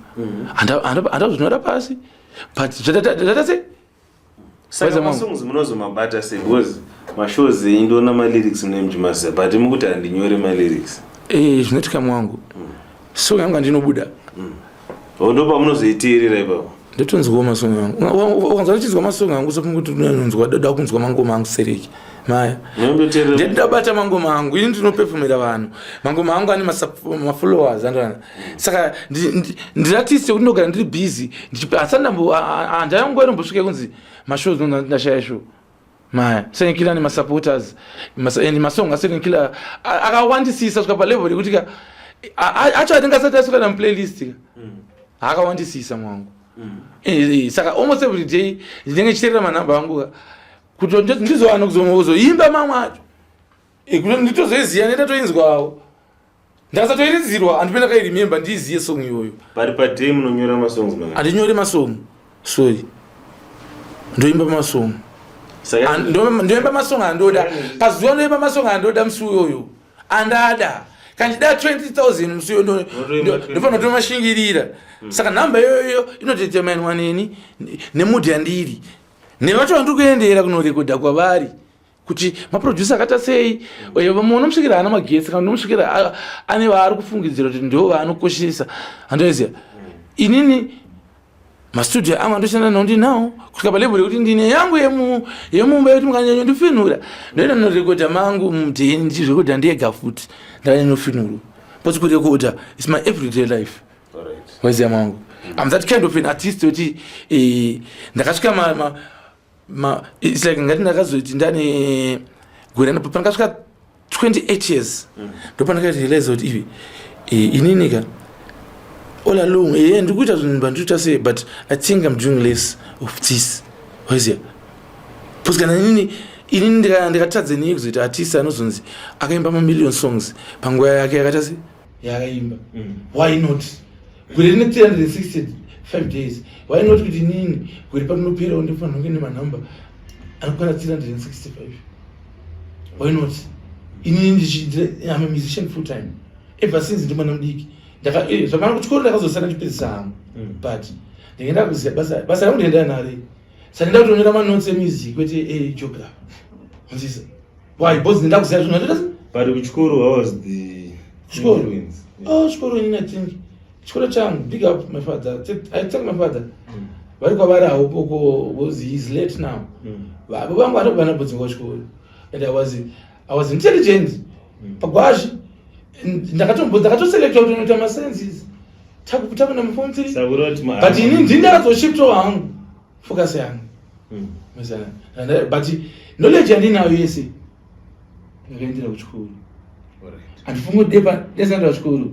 handazvinyora pasi, but zvataita se Saka Weza mwangu. Masongs munozomabata sei? Because mashows enyu ndoona malyrics mune muchimaziva, but mukuti handinyore malyrics. Zvinoitika mwangu, song yangu andinobuda. Oh, ndo pamunozoiteerera ipapo? Ndotonzwawo masong angu. Ukanzwa ndichinzwa masong angu, sofunga kuti unonzwa da kunzwa mangoma angu sereki maya. Munomboteerera? Ndabata mangoma angu ini, ndinopefomera vanhu mangoma angu ane mafollowers, andona. Saka ndiri artist yekuti ndogara ndiri busy, handina nguva inombosvika kunzi mashows ndashaya show maya. Silent Killer ane masupporters and masong aSilent Killer akawandisisa svika palevel yekuti ka acho atingasati aiswa kana muplaylist ka, akawandisisa mwangu. Saka almost every day ndinenge ndichiteerera manhamba angu ka, kuti ndizowana kuzoimba mamwe acho. Kuti nditozoiziva, ndatoinzwawo, ndakasatoiridzirwa, handipe ndakairemember ndiiziye song iyoyo. But paday munonyora masongs manga? Handinyori masong, sorry, ndoimba masong. Saka Ndoimba masong andoda pazuva, ndoimba masong andoda musi uyoyo andada. Kana ndichida 20,000 musi uyo, Unotoimba 20. ndofanira kutomashingirira. Saka nhamba iyoyo inodeterminwa neni nemood yandiri, nevacho vandiri kuendera kunorekodha kwavari, kuti maproducer akaita sei. Vamwe unomusvikira haana magetsi, kana unomusvikira ane vaari kufungidzira kuti ndo vaanokoshesa, handoziva. Inini mastudio angu andoshanda nawo ndinawo kusvika palevel yekuti ndine yangu yemumba yekuti mukanyanyondifinhura ndoenda norekodha mangu mudheni, ndichirekodha ndega futi ndakanyanyofinhurwa, because kurekodha is my everyday life. Waziya mwangu, I'm that kind of an artist wekuti ndakasvika ma, ma, ma, it's like ngati ndakazoti ndane Gore pandakasvika 28 years, ndopandakarealize kuti ivi ininika all along ndiri kuita zvinhu bandikuita sei, but I think I'm doing less of this, waiziya? Because kana inini ndikatadze nii kuzoita artist anozonzi akaimba mamillion songs panguva yake yakaita se yaakaimba? Why not? Gore rine 365 days. Why not kuti inini gore parinoperawo ndinofanira kunge nemanhamba anokwana 365? Why not? Inini I'm a musician full time ever since ndi mwana mudiki. Zvamana kuchikoro ndakazosara ndichipedzisa hangu, but ndingenda kuziva basa rangu ndinoenda nare. Saka ndenda kutonyora manotes emusic, kwete egeography, unzisa? Why? Because ndenda kuziva zvinhu zvatoita. But kuchikoro, how was the Chikoro? influence? Oh, chikoro, inini I think chikoro changu, big up my father. I thank my father. Vari kwavari havo poko, because he is late now. Baba vangu vatobva nabvudzinga kuchikoro and I was intelligent. Pagwazhi ndakatoselectwa kuti unoita masciences takuna muform 3. Saka kureva kuti But ini ndini ndakazoshiftawo hangu focus yangu. Mazana. But knowledge yandinayo yese ndakaendera kuchikoro. Handifungi kuti depa ndesanda kuchikoro,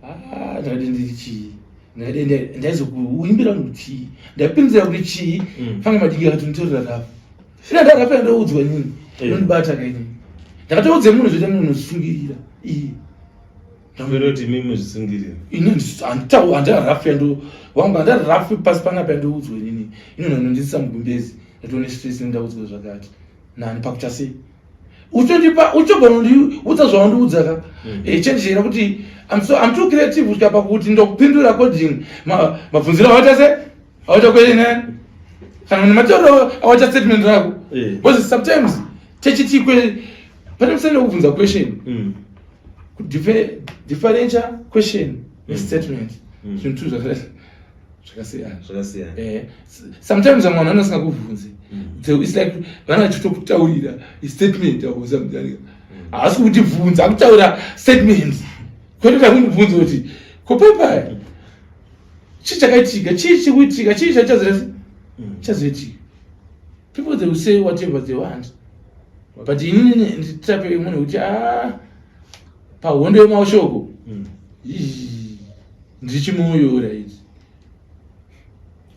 ah, ndakati ndiri chii, ndakati ndaizokuimbira vanhu chii, ndaipinzira kuti chii? Fange madiki akati nditorera rafu, ina ndarafa ndoudzwa nini? Inondibata kainini, ndakatoudze munhu zvoita munhu unosungirira iye. Kureva kuti imi muzvisungirira. Ini handarafu yando wangu, handarafu pasi panapa yandoudzwa inini, inonondisisa mugumbezi, ndatoone stress, ndaudzwa zvakati nani pakuita sei? Utondipa, uchogona kundiudza zvawandiudza ka. Chenjera kuti I'm too creative kusvika pakuti ndokupindura according mabvunziro awaita se awaita kwene kana nematauriro awaita statement rako. Because sometimes techiti pane musane kubvunza question, differential question nestatement, zvinhu tu zvakasiyana. Zvakasiyana. Sometimes vamwe vanhu vanosingakubvunzi. It's like vana vachitokutaurira statement or something, haasi kutibvunza, akutaura statement, kwete takundibvunza kuti kopepa chii chakaitika, chii chiri kuitika, chii chazoitika. People, they will say whatever they want, but inini nditape munhu kuti a pahondo yemashoko, ndiri chimoyo, right?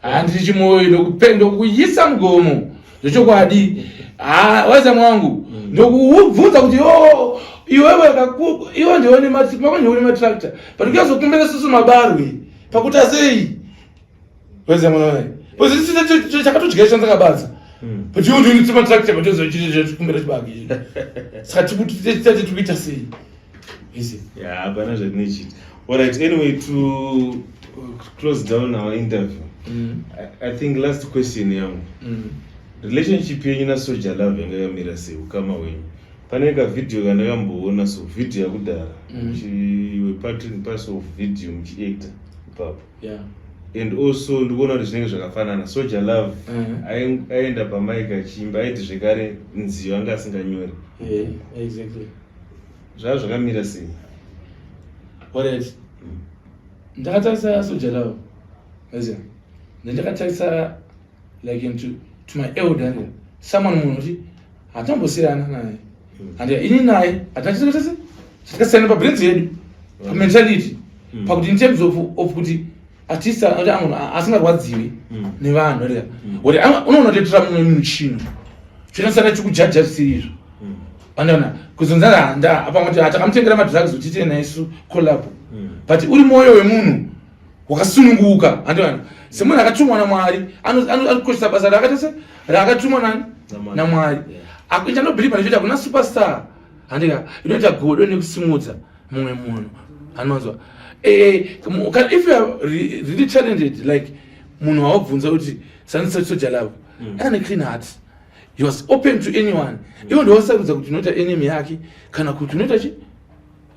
Handiri chimoyo, ndokuyisa mugomo zvechokwadi. Waisa mwangu, ndokubvunza kuti yo iwewe iwe ndione mako, ndione matractor, but ukazokumbira susu mabarwe pakuta sei? Waisa mwana, chakatodya chanzakabadza, but iwe ndione matractor, but ozochikumbira chibage, saka tikuti tikuita sei? Yeah, hapana zvatinochita. Alright, anyway, to close down our interview, I think last question yangu, relationship yenyu naSoul Jah Love yanga yakamira sei, ukama hwenyu? Pane kavhidhiyo kandakamboona, so vhidhiyo yakudhara, part and parcel of video muchiacta ipapo, and also ndikuona kuti zvinenge zvakafanana. Soul Jah Love aenda pamaiki achiimba, aiti zvekare nziyo anga asinganyori. Zvava zvakamira sei? Alright, ndakatarisa Soul Jah Love, aziya, ndakatarisa like into to my elder, someone munhu kuti hatambosiyana naye, and ini naye hatinachitese takasiyana pabrains yedu, pamentality, pakuti in terms of kuti artist kuti munhu asingarwadziwi nevanhu rega kuti unoona kutoitira mumwe munhu chinhu chinosana chikujaja zvisiri izvo. Andiona kuzonzana handa apa kuti takamutengera madrugs kuti tiite naisu collab, but uri mwoyo wemunhu wakasununguka, andiona semunhu akatumwa naMwari, anokoshesa basa raakaita se raakatumwa nani? NaMwari. NaMwari. Chandobhilivha ndechoti hakuna superstar, handika, inoita godo nekusimudza mumwe munhu, anonzwa. If you are really talented, like munhu waubvunza kuti Soul Jah Love ane clean heart, he was open to anyone. Iwo ndiwasarudza kuti unoita enemy yake kana kuti unoita chi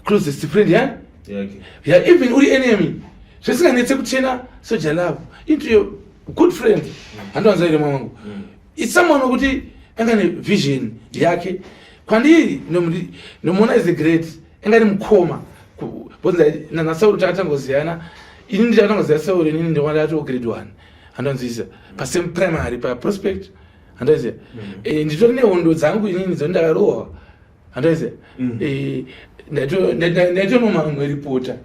closest friend ya yake. Yeah, even uri enemy, zvisinganetse kuchena Soul Jah Love into your good friend, handiwanza ire mwangu. It's someone wekuti anga nevision yake kwandiri, nomuona is a great, anga ni mukoma. Because naSauro takatangoziyana, ini ndakatangoziya Sauro inini ndakatoo grade 1, handonzisa, pasame primary, paProspect. Handaiziva. Eh, nditori nehondo dzangu inini dzondakarohwa. Handaiziva. Eh, ndaitonoma ripota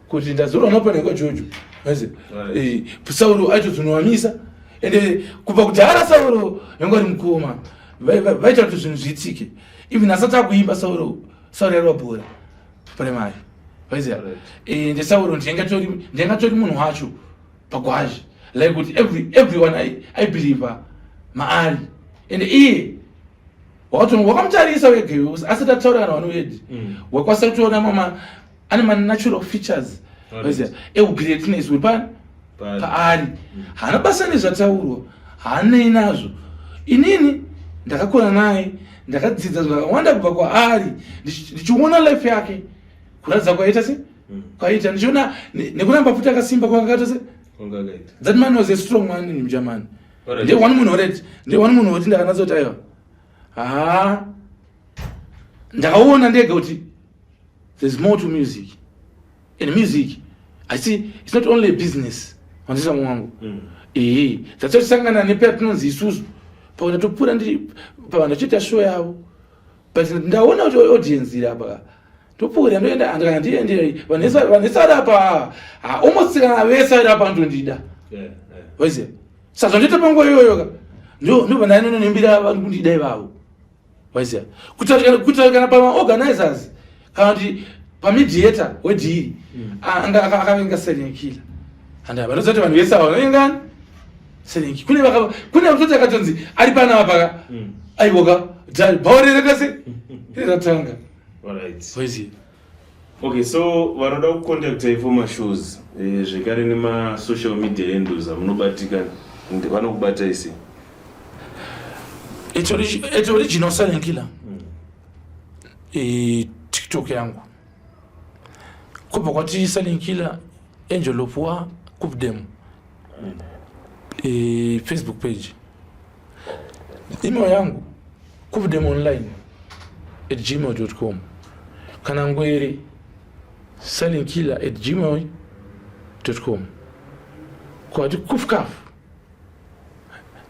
kuti ndazorwa mapane kwaJojo. Aiziva. Eh, Sauro aitozonovamisa. Ende kubva kudhara Sauro yanga ari mukoma. Vaita kuti zvinhu zviitike. Even asati akuimba Sauro, Sauro yarova bhora. Primary. Vaiziva. Eh, ndesauro ndingatori munhu wacho pagwazhi. Like kuti everyone I believe maari. And iye wakamutarisa wega asati ataura kana one word. Wakwanisa kutoona mama ane ma natural features. Vaiziva. Eugreatness uri pani paari. Haana basa nezvataurwa. Haanei nazvo. Inini ndakakura naye, ndakadzidza zvakawanda kubva kwaari, ndichiona life yake kuratidza kwaita se kwaita, ndichiona nekuramba futi akasimba kwakakaita se. That man was a strong man in Germany. Ndiye one munhu already, ndiye one munhu woti ndakanatsa kuti aiwa, haa, ndakaona ndega kuti there's more to music. And music, I see, it's not only a business. Wanzisa mwangu. Ehe, tatisangana nepa tinonzi isusu. Pakuti topura ndiri pavanhu vachiita show yavo. But ndaona kuti audience iri apa. Topfuura ndoenda kana ndiende vanhu vari apa. Almost kana vese vari apa ndondida. Waiziva? Saka zvandoita panguva iyoyo ka. Ndo ndobva ndainononimbira vari kundida ivavo. Waiziva? Kuita kana pama organizers kana kuti pamediator wedhiri anga akavenga Silent Killer. Handi vanoziva kuti vanhu vese ava vanovengani Silent Killer. Kune kutoti akatonzi ari panapa paka. Aiwoka bhaurere kase ratanga. Waiziva? Okay, so vanoda kucontacta for mashows, zvekare nemasocial media handles amunobatika, vanokubata isi? It's original Silent Killer. TikTok yangu. Kubva kwati Silent Killer, Angel of War, Kupdem. Facebook page. Email yangu kupdemonline@gmail.com, kana ngwere silentkiller@gmail.com, kwati Kufkaf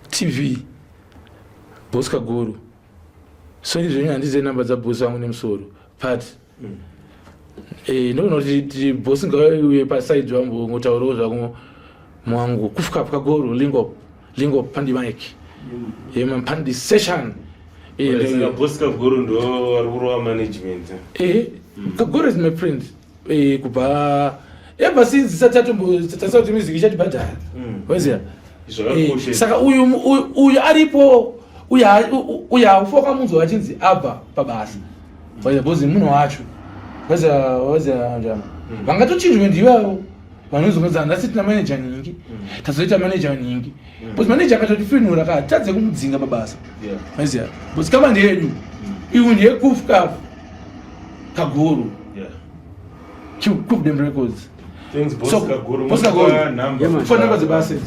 TV, Boss Kaguru. Sorry zvenyu, handizive namba dzaboss vangu nemusoro, but ndinoona kuti boss ngauye paside vambongotaurawo zvako mwangu. Kufkaf Kaguru, link up, link up pandi mike yema pandi session. Saka Boss Kaguru ndo vari kurova management? Eh, Kaguru is my friend kubva ever since tisati tatombotarisa kuti music ichatibhadhara. Waziva? Zvakakosha. Saka uyu aripo, uyu haufa wakamunzwa achinzi abva pabasa. Waziva? Because munhu wacho, waziva, waziva njani, vangatochinjwe ndivavo vanozonzi handasi tina manager ningi, tazoita manager ningi, because manager akatotifinura ka tadze kumudzinga pabasa. Waziva? Because kama ndeyedu, iwu ndiye Kufkaf Kaguru. Kufdem Records. Thanks, Boss So, Kaguru. Boss Kaguru. Munopa number. Yeah, man. Phone number dzebasa idzi.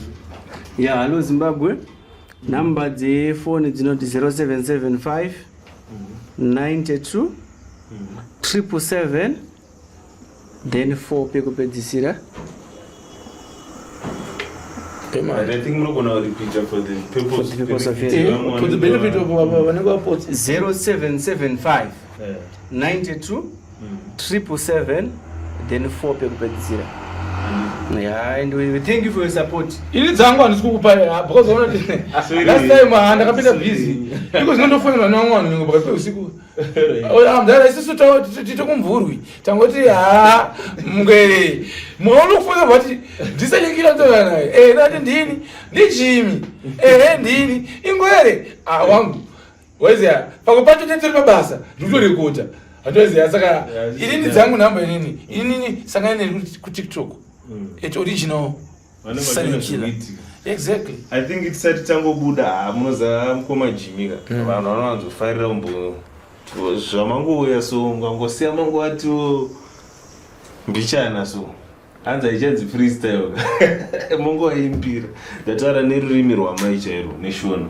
Yeah, hello Zimbabwe. Namba dzefoni dzinoti 0775 92 777, then 4 pekupedzisira. And I think munogona kurepeata for the purpose, For the purpose of benefit it. vamwe For the benefit of vanenge vapotsa. 0775 92 777, then 4 pekupedzisira. Yeah, and we thank you for your support. Ini dzangu handisi kukupa because unoona kuti Sorry. last time ndakapinda busy iko zinondofonera nevamwe vanhu nyangwe pakati peusiku. Mudhara, isusu tite kumvurwi, tangoti ha mungwere mukaona kufonera vati ndisanyikira ndoa naye. Ndati ndini ndijimi, ehe, ndini ingwere. Ah, wangu, waiziya, pamwe pacho tiri pabasa, ndikutorekota, handoziya. Saka inini dzangu nhamba, inini sangana neni kuTikTok @original Vanenge Silent vachiona Killer. zvinoitika. Exactly. I think tisati tangobuda, ha, munoziva mukoma Jimmy ka, vanhu vanowanzofarira kumbo zvamangouya, so ungangosiya mangovatiwo mbichana, so hanzi haichanzi freestyle, mongovaimbira. Ndataura nerurimi rwamai chairwo, neShona.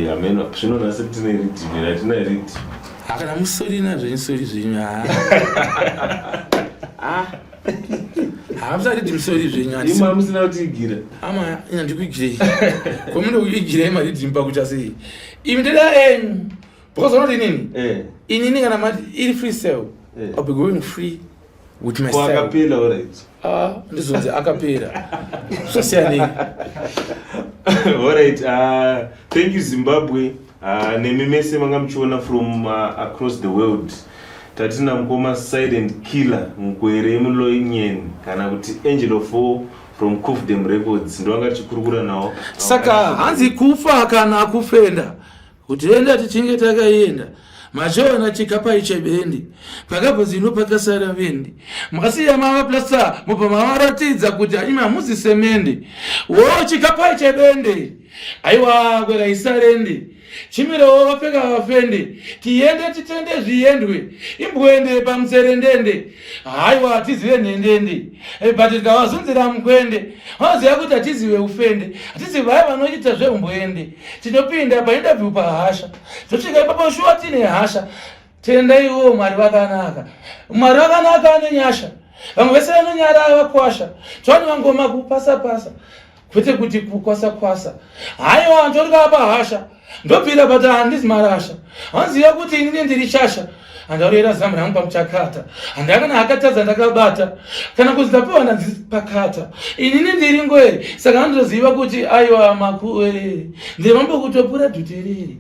Hameno zvino nhasi tine riddim here? Hatina riddim. Hakana musori nazvo, insori zvenyu. Ha. Hamusati musori zvenyu. Imi hamusina kutiigira. Ama ina ndikuigirei. Komuno kuigirei mari dzimba kuita sei? Imi ndeda enyu. Because unoti inini? Eh. Inini kana mati iri free sale. Eh. I'll be going free with my style. Akapela alright. Ah, ndizonzi akapera. Zvosiyanei. Alright, thank you Zimbabwe. Nemi mese manga muchiona from across the world. Tatina mukoma Silent Killer Mukwere Mulonyeni kana kuti Angel of War from Kufdem Records ndovanga tichikurukura nawo. Saka hanzi kufa kana kufenda kutenda tichinge takaenda machiona chikapa ichebendi pakabva zino pakasara vendi makasiya mava plasta mubva mavaratidza kuti imi hamuzi semende wo chikapa ichebende aiwa kwera isarende chimirewo vapfeka vafende tiende titende zviendwe imbwende pamutserendende haiwa hatizive nhendende eh, but tikavazunzira mukwende vanoziva kuti hatizive ufende hatizive vaya vanoita zveumbwende tinopinda painterview pahasha tosvika ipapo shuwa tine hasha tendaiwo mwari vakanaka mwari vakanaka ane nyasha vamwe vese vanonyara vakwasha tsvani vangoma kupasa pasa kwete kuti kukwasa kwasa haiwa ndorikapa hasha ndobvira but handizi marasha hanziva kuti inini ndiri shasha handaurera zamu rangu pamuchakata handakana akatadza ndakabata kana kuzi ndapiwa ndanzipakata inini ndiri ngwere saka handoziva kuti aiwa makuwerere ndiri mambo kutopura dhuterere.